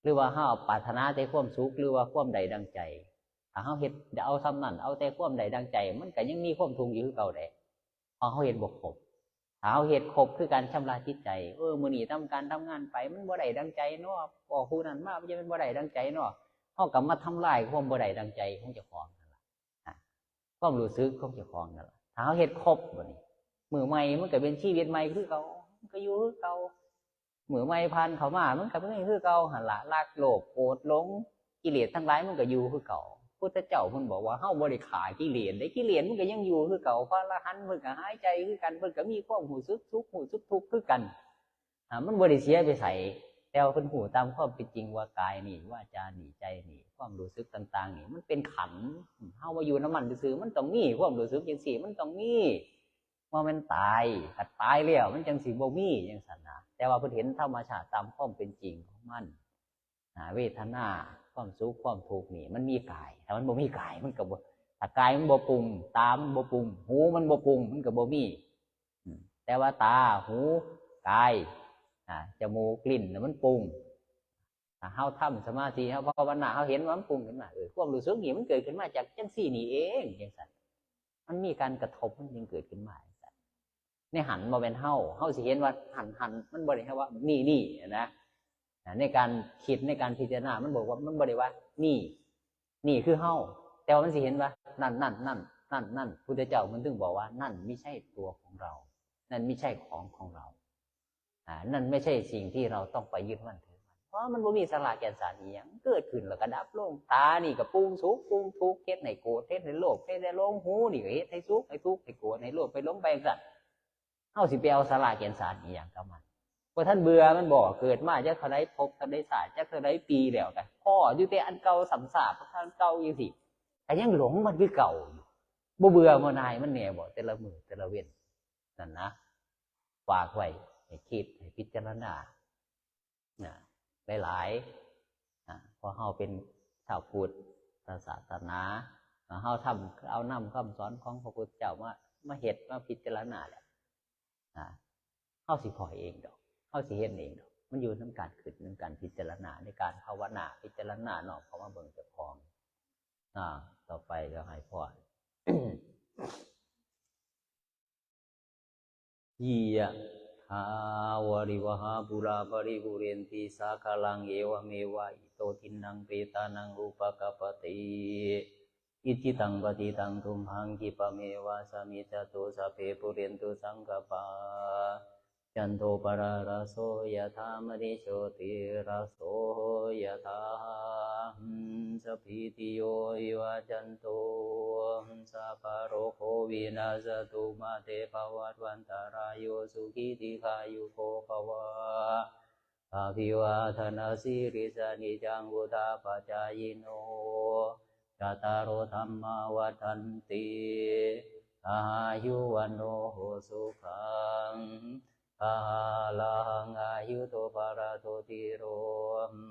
หรือว่าเฮาปรารถนาแต่ความสุข หรือว่าความได้ดังใจ ถ้าเฮาเฮ็ดเอาส่ำนั้น เอาแต่ความได้ดังใจ มันก็ยังมีความทุกข์อยู่คือเก่าเด้ เพราะเฮาเฮ็ดบ่ครบ ถ้าเฮาเฮ็ดครบ คือการชำระจิตใจ เออ มื้อนี้ทำการทำงานไป มันบ่ได้ดังใจเนาะ พ้อผู้นั้นมา มันจะเป็นบ่ได้ดังใจเนาะ เฮาก็มาทำลายความบ่ได้ดังใจของเจ้าของนั่นล่ะ อ่ะ ความรู้สึกของเจ้าของนั่นล่ะ ถ้าเฮาเฮ็ดครบบัดนี้ มื้อใหม่มันก็เป็นชีวิตใหม่คือเก่า มันก็อยู่คือเก่า มื้อใหม่ผ่านเข้ามา มันก็เป็นคือเก่าหั่นล่ะ รัก โลภ โกรธ หลง กิเลสทั้งหลายมันก็อยู่คือเก่า พุทธเจ้าเพิ่นบอกว่าเฮาบ่ได้ฆ่ากิเลสเด้ กิเลสมันก็ยังอยู่คือเก่า พระอรหันต์เพิ่นก็หายใจคือกัน เพิ่นก็มีความรู้สึกสุข รู้สึกทุกข์คือกัน อ่า มันบ่ได้เสียไปไส แต่ว่าเพิ่นรู้ตามความเป็นจริงว่ากายนี่ วาจานี่ ใจนี่ ความรู้สึกต่างๆ นี่ มันเป็นขันธ์ เฮามาอยู่นำมันซื่อๆ มันต้องมีความรู้สึกจังซี่ มันต้องมี บ่แม่นตาย ถ้าตายแล้วมันจังสิบ่มีจังซั่นนะ แต่ว่าเพิ่นเห็นธรรมชาติตามความเป็นจริงของมัน อ่า เวทนา ความสุข ความทุกข์นี่ มันมีกาย ถ้ามันบ่มีกาย มันก็บ่ ถ้ากายมันบ่ปรุง ตามันบ่ปรุง หูมันบ่ปรุง มันก็บ่มี อืม แต่ว่าตา หู กาย อ่า จมูก ลิ้นน่ะมันปรุง ถ้าเฮาทำสมาธิ เฮาภาวนา เฮาเห็นว่ามันปรุงขึ้นมา เออ ความรู้สึกนี่มันเกิดขึ้นมาจากจังซี่นี่เอง จังซั่น มันมีการกระทบ มันจึงเกิดขึ้นมาจังซั่น ในหั้นบ่แม่นเฮา เฮาสิเห็นว่าหั้น หั้น มันบ่ได้เห็นว่านี่ นี่นะ อ่า ในการคิด ในการพิจารณา มันบอกว่า มันบ่ได้ว่านี่ นี่คือเฮา แต่ว่ามันสิเห็นว่านั่น นั่น นั่น นั่น นั่น พุทธเจ้ามันถึงบอกว่านั่นไม่ใช่ตัวของเรา นั่นไม่ใช่ของของเรา อ่า นั่นไม่ใช่สิ่งที่เราต้องไปยึดมั่นถือมั่น เพราะมันบ่มีสาระแก่นสารอีหยัง เกิดขึ้นแล้วก็ดับลง ตานี่ก็ปรุงสุขปรุงทุกข์ เฮ็ดให้โกรธ เฮ็ดให้โลภ เฮ็ดให้หลง หูนี่ก็เฮ็ดให้สุขให้ทุกข์ให้โกรธให้โลภให้หลงไปจังซั่น เฮาสิไปเอาสาระแก่นสารอีหยังกับมัน บ่ทันเบื่อมันบ่ เกิดมาจักเท่าใดภพเท่าใดชาติ จักเท่าใดปีแล้วก็พ้ออยู่แต่อันเก่าซ้ำซาก อันเก่าจังซี่ ก็ยังหลงมันคือเก่าอยู่ บ่เบื่อบ่หน่ายมันแน่บ่ แต่ละมื้อแต่ละเว็นนั่นนะ ฝากไว้ให้คิดให้พิจารณา นะ หลายๆ นะ เพราะเฮาเป็นชาวพุทธศาสนา เฮาทำ เอานำคำสอนของพระพุทธเจ้ามา มาเฮ็ด มาพิจารณาแหละ นะ เฮาสิพ้อเองดอก เฮาสิเห็นเองดอก มันอยู่นำการคิดนำการพิจารณา ในการภาวนา พิจารณาน้อมเข้ามาเบิ่งเจ้าของ อ่า ต่อไปก็ให้พ้อ ยะถาวาริวหาปูราปริปูเรนติสาคารัง เอวเมวะอิโตทินนังเปตานังอุปกปปติ อิจิตังปฏิตังตุมหังคิปะเมวะสมิจจตุ สัพเพปูเรนตุสังกปา จันโทปะระระโสยะถามณิโชติระโสยะถา สัพพีติโยวิวัจจันตุ สัพพะโรโควินัสสตุ มาเตภวัตวันตาราโย สุขีทีคายุโกภวะ อภิวาทนาสีริสานิจังวุธาปจายิโน จัตตาโรธรรมาวัฒนติ อายุวันโนสุขังพาลัง อายุโตปะระโตติโร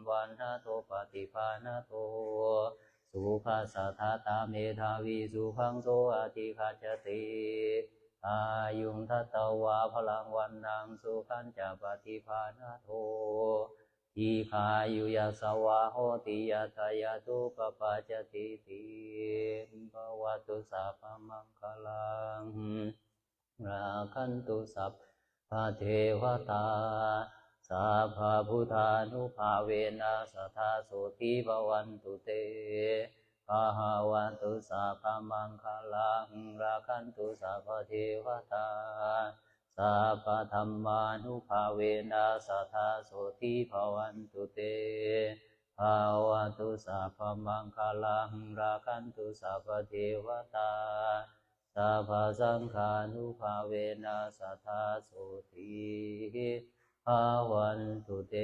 วันนะโตปฏิภาณโต สุขัสสะทะตาเมธาวี สุขังโสอธิคัจจติ อายุงทัตตวาพลังวันนัง สุขันจะปฏิภาณโต ทีคายุยัสสะวาโหติ ยัตถะยะตุปปาจจติติ ภะวะตุสัพพะมังคะลัง รักขันตุสัพพะเทวะตา สัพพะพุทธานุภาเวนะ สะทาโสติภะวันตุเต ภะวะตุสัพพะมังคะลัง รักขันตุสัพพะเทวะตา สัพพะธัมมานุภาเวนะ สะทาโสติภะวันตุเต ภะวะตุสัพพะมังคะลัง รักขันตุสัพพะเทวะตา สัพพะสังฆานุภาเวนะ สะทาโสติภะวันตุเต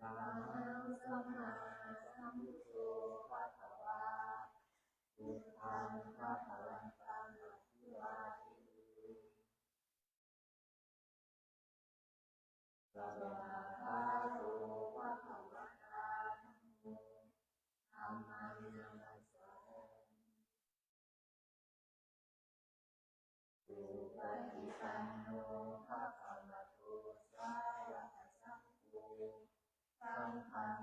อะระหังสัมมาสัมพุทโธภะคะวา พุทธังภะคะวันตังอะภิวาเทมิ สะวากขาโตภะคะวะตา ธัมโม ธัมมังนะมัสสามิ สุปะฏิปันโนภะคะวะโต สาวะกะสังโฆ สังฆัง